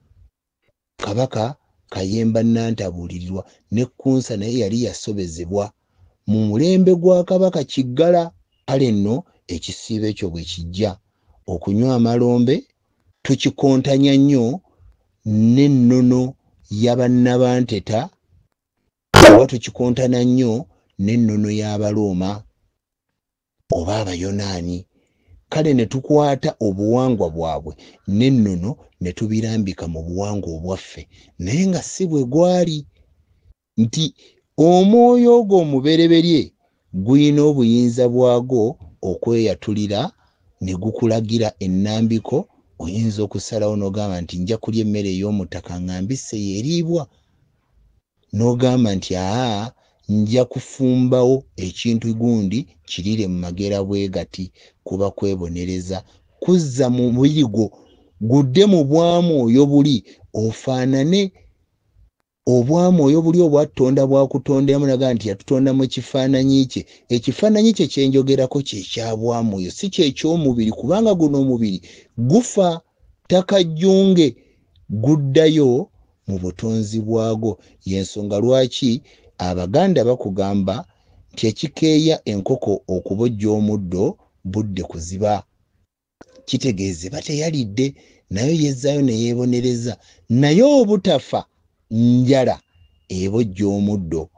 [SPEAKER 8] Kabaka Kayemba Nantabuulirirwa, ne Kunsa naye yali yasobezebwa mu mulembe gwa Kabaka Kiggala. Kale nno ekisiibo ekyo bwe kijja okunywa amalombe, tukikontanya nnyo n'ennono y'abannabanteta, oba tukikontana nnyo n'ennono y'Abalooma oba Abayonaani. Kale ne tukwata obuwangwa bwabwe n'ennono ne tubirambika mu buwangwa obwaffe, naye nga si bwe gwali. Nti omwoyo ogwo omubereberye gulina obuyinza bwagwo okweyatulira ne gukulagira ennambiko. Oyinza okusalawo n'ogamba nti nja kulya emmere ey'omutaka nga mbisse yeeriibwa, n'ogamba nti aa nja kufumbawo ekintu gundi kirire mu magera bwe gati. Kuba kwebonereza, kuzza mu mubiri gwo gudde mu bwamwoyo buli, ofaanane obwamwoyo buli obwatonda bwakutonderamu. Naga nti yatutonda mu kifaananyi kye. Ekifaananyi kye kyenjogerako kye kya bwamwoyo, si kyeky'omubiri, kubanga guno omubiri gufa takajjunge, guddayo mu butonzi bwagwo. Y'ensonga lwaki Abaganda bakugamba nti ekikeeya enkoko okubojja omuddo budde kuziba, kitegeeze bateyalidde, nayo yezzaayo ne yeebonereza. Naye obutafa njala ebojja omuddo,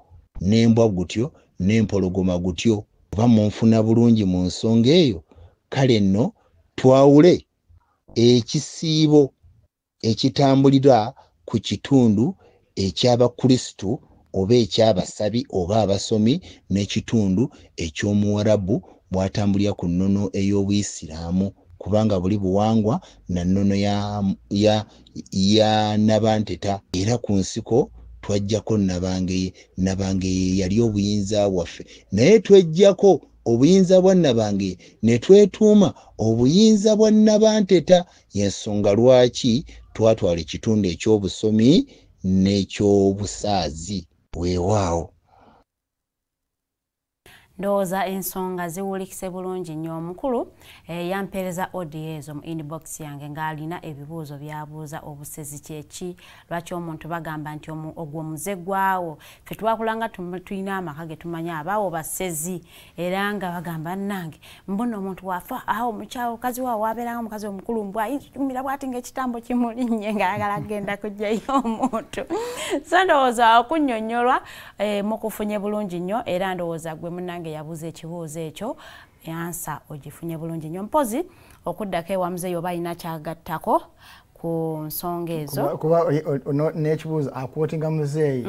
[SPEAKER 8] n'embwa gutyo n'empologoma gutyo. Oba munfuna bulungi mu nsonga eyo? Kale nno twawule ekisiibo ekitambulira ku kitundu eky'Abakristu oba ekyabasabi oba abasomi, n'ekitundu eky'Omuwarabu bw'atambulira ku nnono ey'Obuyisiraamu, kubanga buli buwangwa na nnono ya Nabanteta. Era ku nsiko twajjako Nabangeye. Nabangeye yali obuyinza bwaffe, naye twejjako obuyinza bwa Nabangeye ne twetuuma obuyinza bwa Nabanteta. Y'ensonga lwaki twatwala ekitundu eky'obusomi n'eky'obusaazi. Weewaawo.
[SPEAKER 4] Ndowooza ensonga ziwulikise bulungi nnyo. Omukulu yampeereza audio ezo mu inbox yange ng'alina ebibuuzo by'abuuza. Obusezi kyeki? Lwaki omuntu bagamba nti ogwo omuze gwawo? Ffe twakulanga tulina amaka ge tumanyi abaawo basezi, era nga bagamba nnange mbona omuntu wafa awo mukyawo mukazi waawo wabeeranga omukazi omukulu mbw ayumira bw'ati ng'ekitambo kimulinnye ng'ayagala kugenda kuggyayo omuntu. So ndowooza okunnyonnyolwa mukufunye bulungi nnyo, era ndowooza gwe munnange yabuuza ekibuuzo ekyo yansa ogifunye bulungi nnyo. Mpozi okuddako ewa muzeeyi oba alina kyagattako ku nsonga ezo.
[SPEAKER 5] Kuba n'ekibuuzo akwotinga muzeeyi,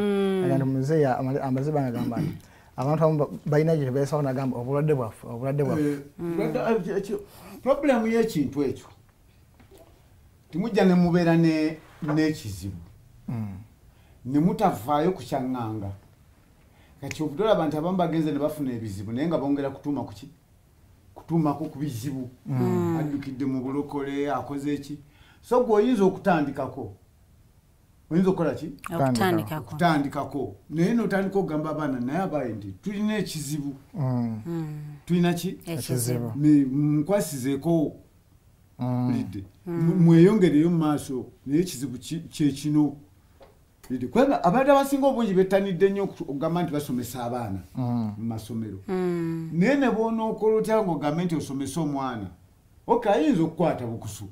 [SPEAKER 5] agamba muzeeyi amaze bangagamba nti abantu abamu balina gye beesawo, nagamba obulwadde bwaffe, obulwadde bwaffe.
[SPEAKER 6] Problemu y'ekintu ekyo, Timujja ne mubeera n'ekizibu. Ne mutavaayo kukyaŋŋanga. Kati obudola abantu abamu bagenze ne bafuna ebizibu naye nga bongera kutuuma ku ki? Kutuumako ku bizibu. Addukidde mu bulokole, akoze ki? So gwe oyinza okutandikako. Oyinza okukola ki? Okutandikako. Naye n'otandika okugamba abaana naye abaye nti tulina ekizibu. Tulina ki?
[SPEAKER 5] Ekizibu.
[SPEAKER 6] Nkwasizeeko lidde. Mweyongereyo mu maaso naye ekizibu kye kino. Kubanga abantu abasinga obungi bettanidde nnyo okugamba nti basomesa abaana mu masomero. Naye ne bw'onookola otya ng'ogambe nti osomesa omwana, okay, ayinza okukwata bukusu.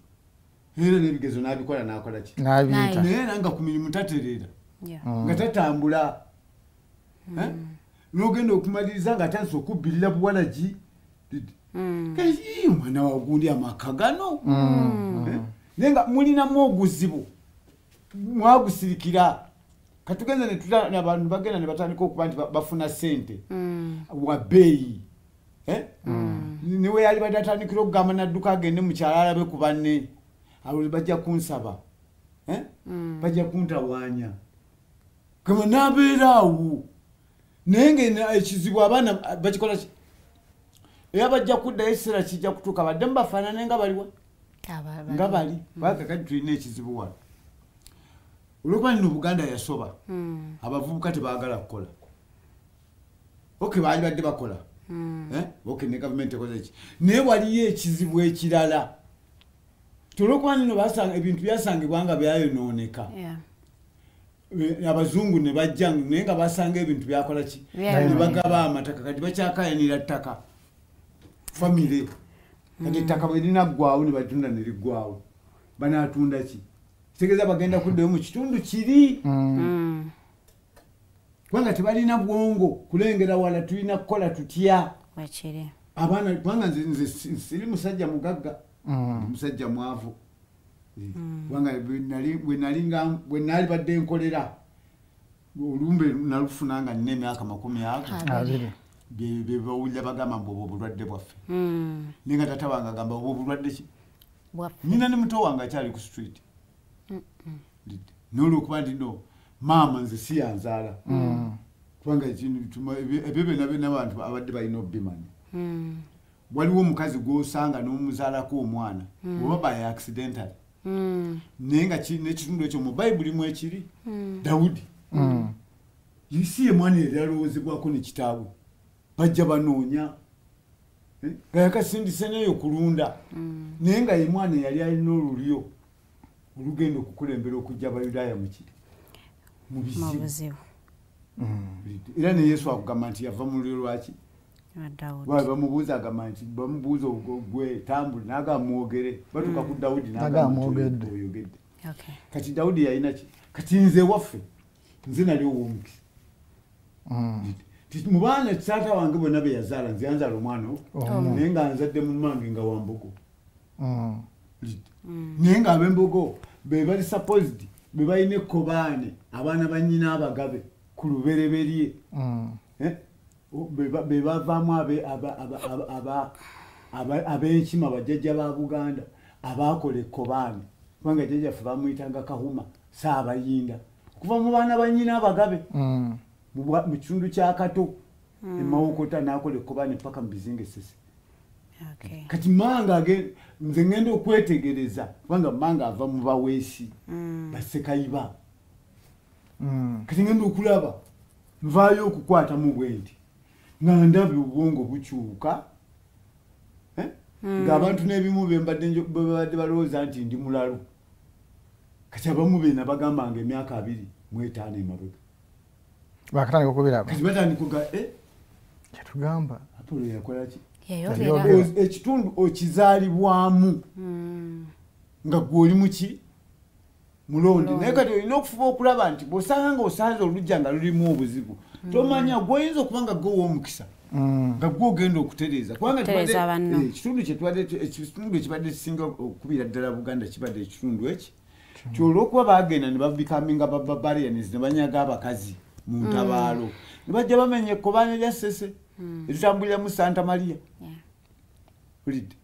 [SPEAKER 6] Era n'ebigezo n'abikola n'akola ki?
[SPEAKER 5] N'abiyita.
[SPEAKER 6] Naye era nga ku mirimu tatereera. Nga tatambula. N'ogenda okumaliriza ng'atandise okubbirira buwalagi. Kati omwana wa gundi amaka gano. Naye nga mulinamu oguzibu. Mwagusirikira. Katugenze ne tuta abantu bagenda ne batandika okuba nti bafuna ssente. Wa bbeeyi. Niwe yali badde atandikira okugamba n'adduka agende mu kyalo alabe ku banne. Abo bajja kunsaba. Bajja kuntawaanya. Kama n'abeera awo. Naye nga ekizibu abaana bakikola ki? Era bajja kuddayo ekiseera kijja kutuuka baddemu bafaanane nga baliwa. Nga bali. Kubanga kati tulina ekizibu wano. Olw'okuba nno Buganda yasoba, abavubuka tebaagala kukola. Okay, baali badde bakola. Okay, ne gavumenti ekoze ki? Naye waliyo ekizibu ekirala. Olw'okuba nno ebintu byasangibwa nga byayonooneka. Abazungu ne bajja naye nga basanga ebintu byakola ki? Ne bagaba amataka kati bakyakayanira ttaka. Famire. Kati ettaka bwe linaggwawo ne batunda ne liggwawo. Banaatunda ki? Kitegeeza bagenda kuddayo mu kitundu kiri. Kubanga tebalina bwongo kulengera wala tulina kukola tutya. Abaana kubanga nze siri musajja mugagga. Ndi musajja mwavu. Kubanga bwe nali badde nkolera olumbe nalufuna nga nnina emyaka 20. Bye bawulira bagamba mbu obwo obulwadde bwaffe. Naye nga taata wange agamba obwo obulwadde ki? Nina ne muto wange akyali ku street. N'olwokuba nti no maama nze si yanzaala. Kubanga ebyo byonna byonna abantu abadde balina obimanya. Waliwo omukazi gw'osanga n'omuzaalako omwana oba by accidentally. Naye nga n'ekitundu ekyo mu Bayibuli mwekiri Dawudi. Si ye mwana eyali alowoozebwako ne kitaawe. Bajja banoonya. Nga yakasindise n'eyo kulunda. Naye nga ye mwana eyali alina olulyo olugenda okukulembera okujja Abayudaaya mu ki? Mu bizibu. Era ne Yesu akugamba nti yava mu lulyo lwaki? Bamubuuza agamba nti bamubuuza gwe tambula n'agamba mwogere. Batuuka ku Dawudi n'agamba oyogedde. Kati Dawudi yalina ki? Kati nze waffe nze nali ow'omukisa. Mu baana taata wange bonna be yazaala nze yanzaala omwana naye nga nzadde mu mange nga wa mbogo. Naye nga ab'embogo be bali supposed be balina ekkobaane abaana ba nnyina abagabe ku lubereberye. Be bavaamu ab'enkima bajjajja ba Buganda abaakola ekkobaane. Kubanga jjajjaffe bamuyitanga Kahuma Ssaabayinda okuva mu baana ba nnyina abagabe mu kitundu kya Kato e Mawokota n'akola ekkobaane paka mu bizinga Essese. Kati manga nze ngenda okwetegereza kubanga manga ava mu baweesi basekayiba. Kati ngenda okulaba nvaayo okukwatamu bwe nti nga ndabye obwongo bukyuka ng'abantu n'ebimu bye babadde balowooza nti ndi mulalu. Kati abamu be nabagambanga emyaka 25 emabega.
[SPEAKER 5] Bakatandika okubiraba.
[SPEAKER 6] Kati batandika okuga
[SPEAKER 5] Kyetugamba.
[SPEAKER 6] Apollo yakola ki?
[SPEAKER 4] Yayogera.
[SPEAKER 6] Ekitundu okizaalibwamu nga ggwe oli muki? Mulonde. Naye kati olina okufuba okulaba nti bw'osanga nga osanze oluggya nga lulimu obuzibu, tomanya gw'oyinza okuba nga ggwe ow'omukisa. Nga ggwe ogenda okutereeza. Kubanga ekitundu ekitundu ekibadde kisinga okubira ddala Buganda kibadde ekitundu eki. Ti olw'okuba baagenda ne babikaminga ba barbarians ne banyaga abakazi mu ntabaalo. Ne bajja bamenya ekkobaane lya Ssese eritambuliramu Santa Maria. Mpulidde.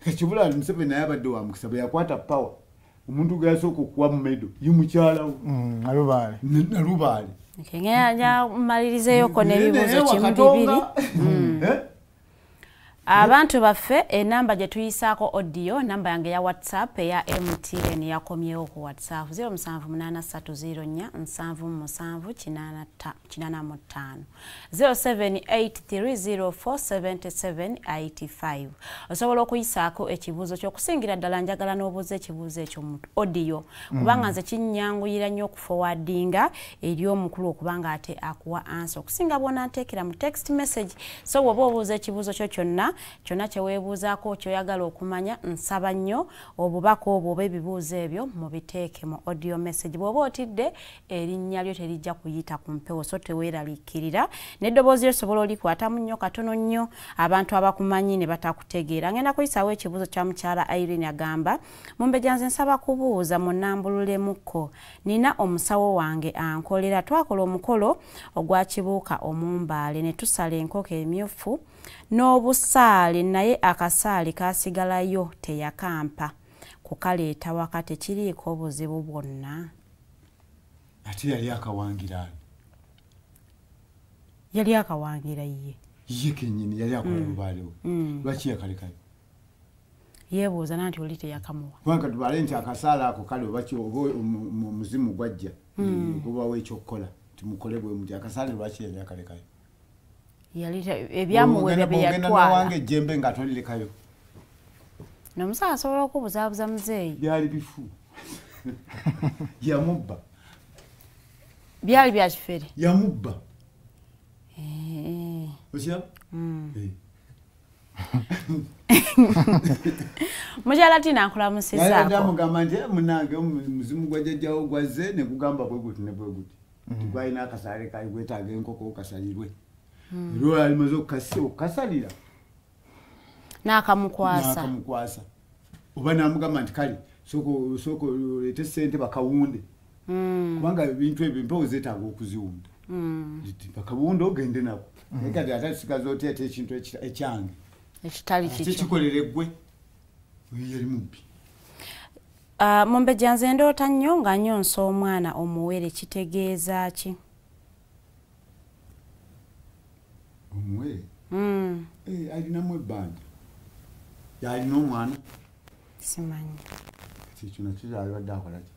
[SPEAKER 6] Kachibula Museveni naye abadde wa mukisa bwe yakwata power omuntu gwe yasooka okuwa mu medo ye mukyala we
[SPEAKER 5] Nalubaale.
[SPEAKER 6] Nalubaale.
[SPEAKER 4] Ngenda mmalirizeeyoko n'ebibuuzo kimu bibiri. Abantu baffe enamba gye tuyisaako audio, namba yange ya WhatsApp eya MTN yakomyewo ku WhatsApp 0783047785 0783047785. Osobola okuyisaako ekibuuzo ky'okusingira ddala njagala n'obuuza ekibuuzo ekyo mu audio kubanga nze kinnyanguyira nnyo okuforwardinga eri omukulu okubanga ate akuwa answer okusinga bw'onanteekera mu text message. So bw'oba obuuza ekibuuzo kyo kyonna kyonna kye weebuuzaako ky'oyagala okumanya, nsaba nnyo obubaka obwo oba ebibuuzo ebyo mubiteeke mu audio message. Bw'oba otidde erinnya lyo terijja kuyita ku mpewo, so teweeraliikirira n'eddoboozi lyo osobola olikwatamu nnyo katono nnyo abantu abakumanyi ne batakutegeera. Ngenda kuyisaawo ekibuuzo kya mukyala Irene agamba, Mumbejja nze nsaba kubuuza munnambululemukko, nina omusawo wange ankolera, twakola omukolo ogwa kibuuka omumbaale ne tusala enkoko emyufu n'obusaale naye akasaale kasigalayo teyakampa kukaleeta waka, tekiriiko obuzibu bwonna.
[SPEAKER 6] Ate yali akawangira ani?
[SPEAKER 4] Yali akawangira ye.
[SPEAKER 6] Ye kennyini yali akola lubaale we. Lwaki yakalekayo?
[SPEAKER 4] Yeebuuza nanti oli teyakamuwa.
[SPEAKER 6] Kubanga tubale nti akasaale ako kale oba ki oba omuzimu gwajja gubawo ekyokukola timukole bwe muti, akasaale lwaki yali akalekayo?
[SPEAKER 4] Yali ebyamuweebwa bye yatwala.
[SPEAKER 6] Wange ejjembe nga tolirekayo.
[SPEAKER 4] N'omusawo asobola okubuzaabuza muzeeyi.
[SPEAKER 6] Byali bifu. Yamubba.
[SPEAKER 4] Byali bya kifere.
[SPEAKER 6] Yamubba. Okiraba?
[SPEAKER 4] Mukyala Tina nkulamusizaako.
[SPEAKER 6] Yali amugamba nti munnange omuzimu gwa jjajjawo gwazze ne gugamba bwe guti ne bwe guti. Gwalina akasaale kaali gwetaaga enkoko okasalirwe. Era alimaze okukasalira
[SPEAKER 4] n'akamukwasa.
[SPEAKER 6] Oba n'amugamba nti kale sooka oleete ssente bakawunde. Kubanga ebintu ebyo empewo zeetaaga okuziwunda. Bakawunde ogende nako. Naye kati ate sigaza otya ate ekintu ekyange
[SPEAKER 4] ekitali kikyo
[SPEAKER 6] kikolere ggwe. Oyo yali mubbi.
[SPEAKER 4] Mumbejja nze ndoota nnyo nga nnyonsa omwana omuwere, kitegeeza ki?
[SPEAKER 6] Omuwere? Alinamu ebbanja. Yalina omwana?
[SPEAKER 4] Simanyi.
[SPEAKER 6] Kati ekyo nakyo yalibadde akola ki?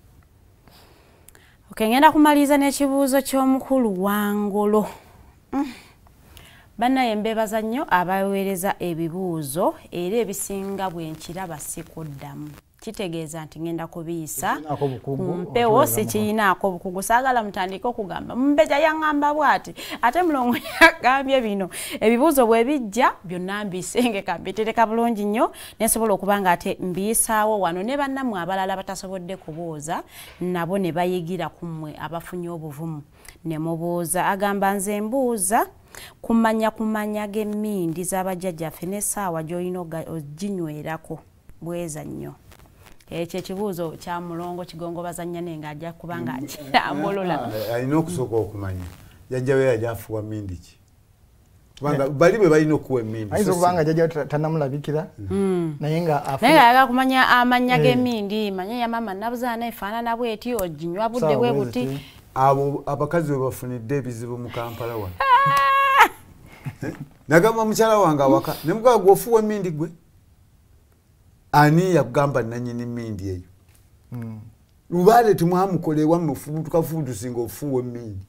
[SPEAKER 4] Okay, ngenda kumaliriza n'ekibuuzo ky'omukulu Wangolo. Bannaye mbeebaza nnyo abaweereza ebibuuzo era ebisinga bwe nkiraba sikuddamu. Kitegeeza nti ngenda kubiyisa ku mpewo, sikiyinaako bukugu. Saagala mutandike okugamba Mumbejja yaŋŋamba bw'ati ate mulongo yagambye bino. Ebibuuzo bwe bijja byonna mbisengeka mbitereka bulungi nnyo ne nsobola okuba nga ate mbiyisaawo wano ne bannammwe abalala batasobodde kubuuza nabo ne bayigira ku mmwe abafunye obuvumu ne mubuuza. Agamba nze mbuuza kumanya kumanya g'emmindi z'abajjajjaffe n'essaawa gy'olina oginywerako, bweza nnyo. Ekyo ekibuuzo kya mulongo Kigongo Bazannyane ng'ajja kubanga akirambulula.
[SPEAKER 6] Alina okusooka okumanya jjajja we yali afuwa mmindi ki, kubanga bali be balina okuwa emmindi.
[SPEAKER 5] Ayinza okuba nga jjajja we tannamulabikira naye nga
[SPEAKER 4] naye ng'ayagala kumanya amannya g'emmindi, manya ya maama Nabuzaana efaanana bw'eti, oginywa budde bwe buti.
[SPEAKER 6] Abo abakazi we bafunidde ebizibu mu Kampala wano. Nagamba mukyala wange awaka ne mugamba gwe ofuwa emmindi gwe. Ani yakugamba nannyini mmindi eyo? Lubaale temwamukola ewammwe tukafuutusinga ofuuwa emmindi.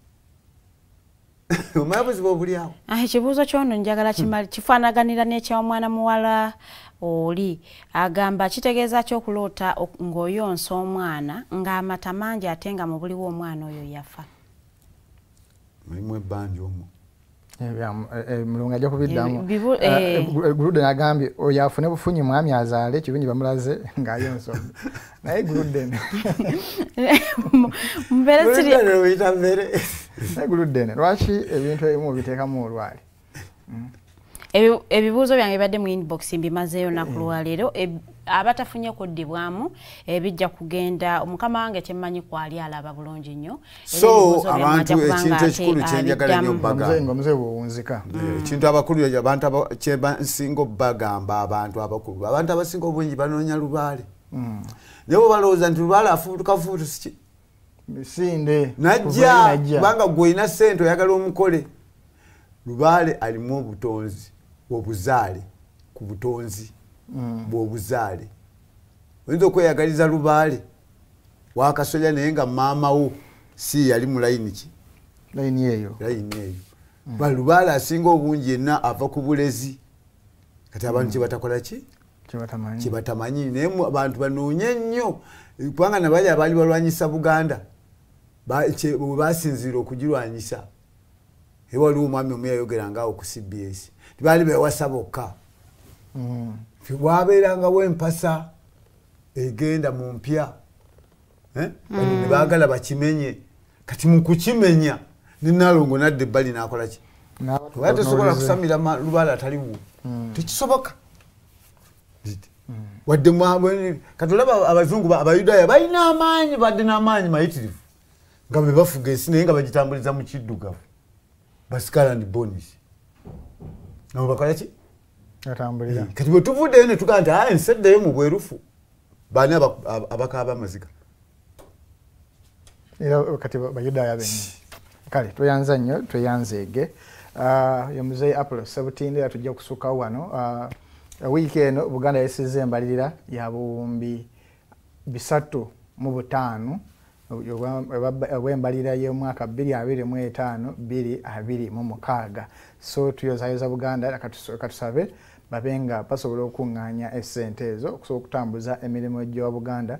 [SPEAKER 6] Omanyi buzibu obuli awo?
[SPEAKER 4] Ekibuuzo ky'ono njagala kifaanaganira n'eky'omwana muwala oli. Agamba kitegeeza ki okuloota ng'oyonsa omwana ng'amata mangi ate nga mu buliwo omwana oyo yafa?
[SPEAKER 6] Mulimu ebbanja omwo.
[SPEAKER 5] Mulongo ajja kubiddamu. Gluden agambye oyo afune bufunyi mwami azaale ekirungi bamulaze ng'ayonsa. Naye Gluden. Naye Gluden lwaki ebintu ebimu obiteekamu olwali?
[SPEAKER 4] Ebibuuzo byange bibadde mu inbox mbimazeeyo olunaku lwaleero. Abatafunye kuddibwamu bijja kugenda omukama wange kyemmanyi kwali alaba bulungi nnyo.
[SPEAKER 6] So abantu ekintu ekikulu kyenjagala nnyo
[SPEAKER 5] bagamba muzeeyi bw'owunzika
[SPEAKER 6] ekintu abakulu abantu kyebasinga bagamba abantu abakulu abantu abasinga obungi banoonya lubaale naye bwe balowooza nti lubaale afuutukafuutusi ki
[SPEAKER 5] misinde
[SPEAKER 6] najja kubanga gwe olina ssente oyagala omukole. Lubaale alimu obutonzi obuzaale ku butonzi bw'obuzaale. Oyinza okweyagaliza lubaale wakasolya naye nga maama wo si yali mu layini ki
[SPEAKER 5] layini eyo
[SPEAKER 6] Lubaale asinga obungi yenna ava ku bulezi. Kati abantu kyebatakola ki kyebatamanyi naye abantu banoonye nnyo kubanga nabali abaali balwanyisa Buganda bwe basinziira okugirwanyisa. Waliwo omwami omu yayogeranga awo ku CBS tibaali bewasa bokka wabeerangawo empasa egenda mu mpya ne baagala bakimenye. Kati mu kukimenya ne Nalongo nadda ebbali n'akola ki oba tosobola kusamira lubaale ataliwo tekisoboka. Wadde kati olaba abazungu abayudaaya balina amaanyi badde n'amaanyi mayitirivu nga be bafuga ensi naye nga bagitambuliza mu kiddugavu Pascal and Bonis nabo bakola ki
[SPEAKER 5] atambulira.
[SPEAKER 6] Kati bwe tuvuddeyo ne tugamba nti aa ensi eddeyo mu bwerufu baani abakaaba amaziga
[SPEAKER 5] era kati bayudaaya bennyini. Kale tweyanza nnyo tweyanzeege. Ye muzeeyi Apollo Ssebutinde era tujja kusukkawo wano. Wiiki eno Buganda yesizza embalirira ya 305 obw'embalirira y'omwaka 2025 2026. So tuyozayoza Buganda katusabe babe nga basobola okuŋŋaanya essente ezo okusobola okutambuza emirimu gy'owa Buganda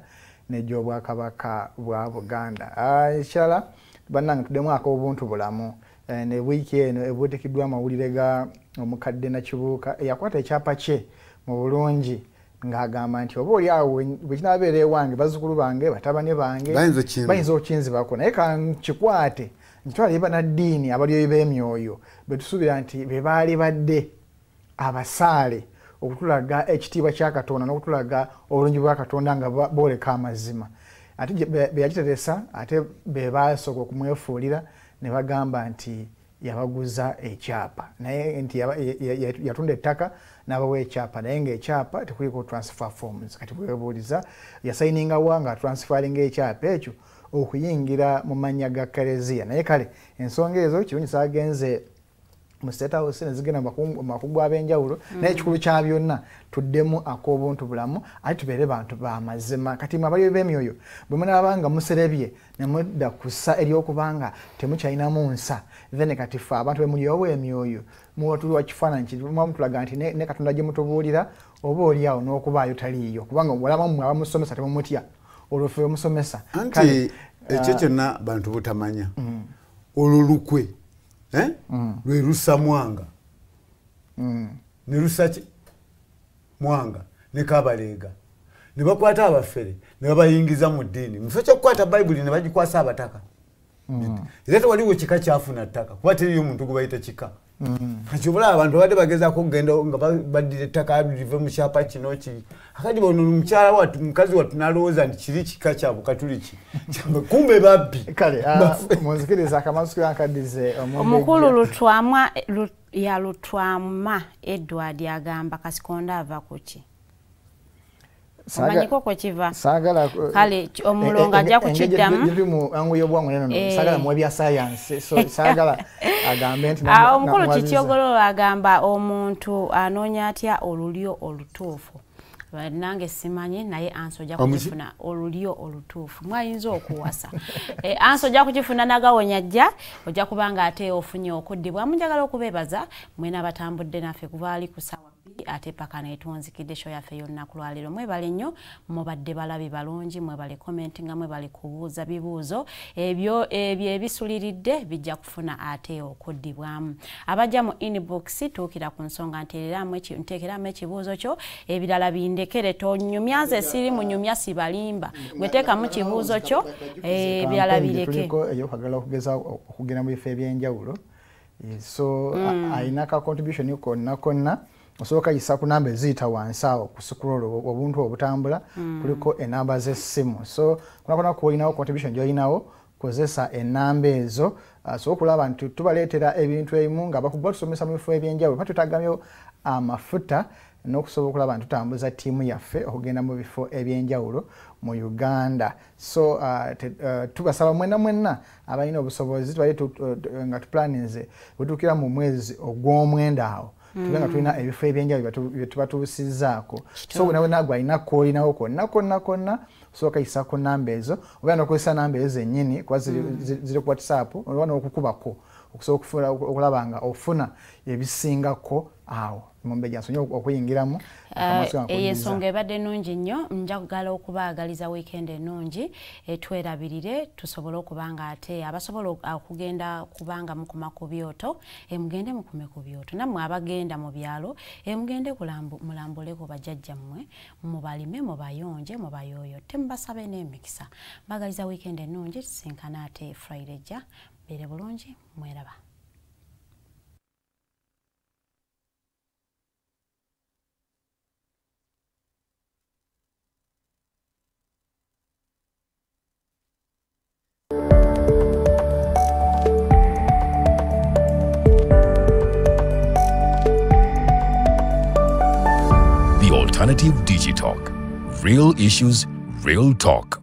[SPEAKER 5] n'egy'obwakabaka bwa Buganda. Ekirala bannange tuddemu ak'obuntu bulamu. Ne wiiki eno ebuutikiddwa amawulire ga omukadde Nakibuuka eyakwata ekyapa kye mu bulungi ng'agamba nti oba oli awo bwe kinaabeera ewange bazzukulu bange batabani bange bayinza okinzibako naye kankikwate nkitwale bannaddiini abalyoyi b'emyoyo be tusuubira nti be baali badde abasaale okutulaga ekitiibwa kya Katonda n'okutulaga obulungi bwa Katonda nga booleka amazima. Ate be yakiteresa ate be baasooka okumwefuulira ne bagamba nti yabaguza ekyapa naye nti yatunda ettaka n'abawa ekyapa naye ng'ekyapa tekuliko transfer forms. Kati bwebuuliza yasayininga wa nga transferringa ekyapa ekyo okuyingira mu mannya ga Kereziya. Naye kale ensonga ezo kirungi zaagenze mu State House ne zigenda mu makugu ab'enjawulo naye ekikulu kya byonna tuddemu ak'obuntu bulamu ate tubeere bantu b'amazima. Kati mwe abali b'emyoyo bwe munaabanga muserebye ne mudda ku ssa ery'okubanga temukyalinamu nsa then kati ffe abantu be mulyowa emyoyo muwatuliwa kifaananyi mutulaga nti ne Katonda gye mutubuulira oba oli awo n'okubaayo taliiyo kubanga olaba mmwe abamusomesa temumutya olwo ffe omusomesa.
[SPEAKER 6] Anti ekyo kyonna bantu butamanya olwo lukwe lwe lusa Mwanga ne lusa ki Mwanga ne Kabaleega ne bakwata abafere ne babayingiza mu ddiini mu kifo ky'okukwata Bayibuli ne bagikwasa abataka. Era tewaliwo kika kyafuna ttaka kuba teriyo muntu gwe bayita kika. Kati obulaba abantu babadde bagezaako okugenda nga baddira ettaka live mu kyapa kino ki akati bono mukyala wattu mukazi wattu n'alowooza nti kiri kika kya Bukatuliki kumbe babbi.
[SPEAKER 5] Kale munzikiriza akamasu kankaddize
[SPEAKER 4] omukulu Lutwama Edward agamba Kasikonda ava ku ki? Omanyiko kwe kiva. Kale omulongo ajja kukiddamu.
[SPEAKER 5] Mu angu y'obwangu neno saagala muwe bya science so saagala agambe nti
[SPEAKER 4] omukulu Kityogololo agamba omuntu anoonya atya olulyo olutuufu. Nange simanyi naye anso ojja kukifuna olulyo olutuufu mwayinza okuwasa. Anso ojja kukifuna nagawonya ajja ojja kubanga ate ofunye okuddibwamu. Njagala okubeebaza mwena abatambudde naffe kuva ali ku ssaawa ate paka netunzikidde show yaffe yonna ku lwaleero. Mwebale nnyo, mubadde balabi balungi, mwebale commentinga, mwebale kubuuza bibuuzo ebyo ebisuliridde bijja kufuna ate okuddibwamu. Abajja mu inbox tuukira ku nsonga nteekeramu ekibuuzo kyo, ebirala bindekere tonyumya, nze siri munyumya sibalimba, gwe teekamu kibuuzo kyo ebirala bireke.
[SPEAKER 5] Eyokwagala okugeza okugenda mu bifo ebyenjawulo so ayina ka contribution konna konna Osobola yisa ku namba eziyita wansi awo ku scroll obuntu obutambula kuliko enamba z'essimu. So kunakona kwolinawo contribution gy'olinawo kozesa enamba ezo so okulaba nti tubaleetera ebintu ebimu nga bakuba tusomesa mu bifo ebyenjawulo patutagamyo amafuta n'okusobola okulaba nti tutambuza ttiimu yaffe okugenda mu bifo ebyenjawulo mu Uganda. So tubasaba mwenna mwenna abalina obusobozi tubale nga tuplaninze bwetuukira mu mwezi ogw'omwenda awo tube nga tulina ebifo ebyenjawulo bye tubatuusizzaako. So wena wena gwalina kwolinawo konna konna konna osobola kuyisa ku namba ezo oba n'okozesa namba ezo zennyini kuba ziri ku WhatsApp oba n'okukubako okusobola okulaba nga ofuna ebisingako awo mumbejja nsonyi okuyingiramu.
[SPEAKER 4] Eyo ensonga ebadde nnungi nnyo. Njagala okubaagaliza weekend ennungi, etwerabirire tusobole okuba nga ate abasobola okugenda kubanga mukuma ku byoto, mugende mukume ku byoto, nammwe abagenda mu byalo mugende mulambuleko bajjajjammwe, mubalime, mubayonje, mubayooyote, mubasabe n'emikisa. Mbagaliza weekend ennungi, tusinkana ate Friday ejja. Mbeere bulungi, mweraba.
[SPEAKER 3] The Alternative Digitalk. Real issues, real talk.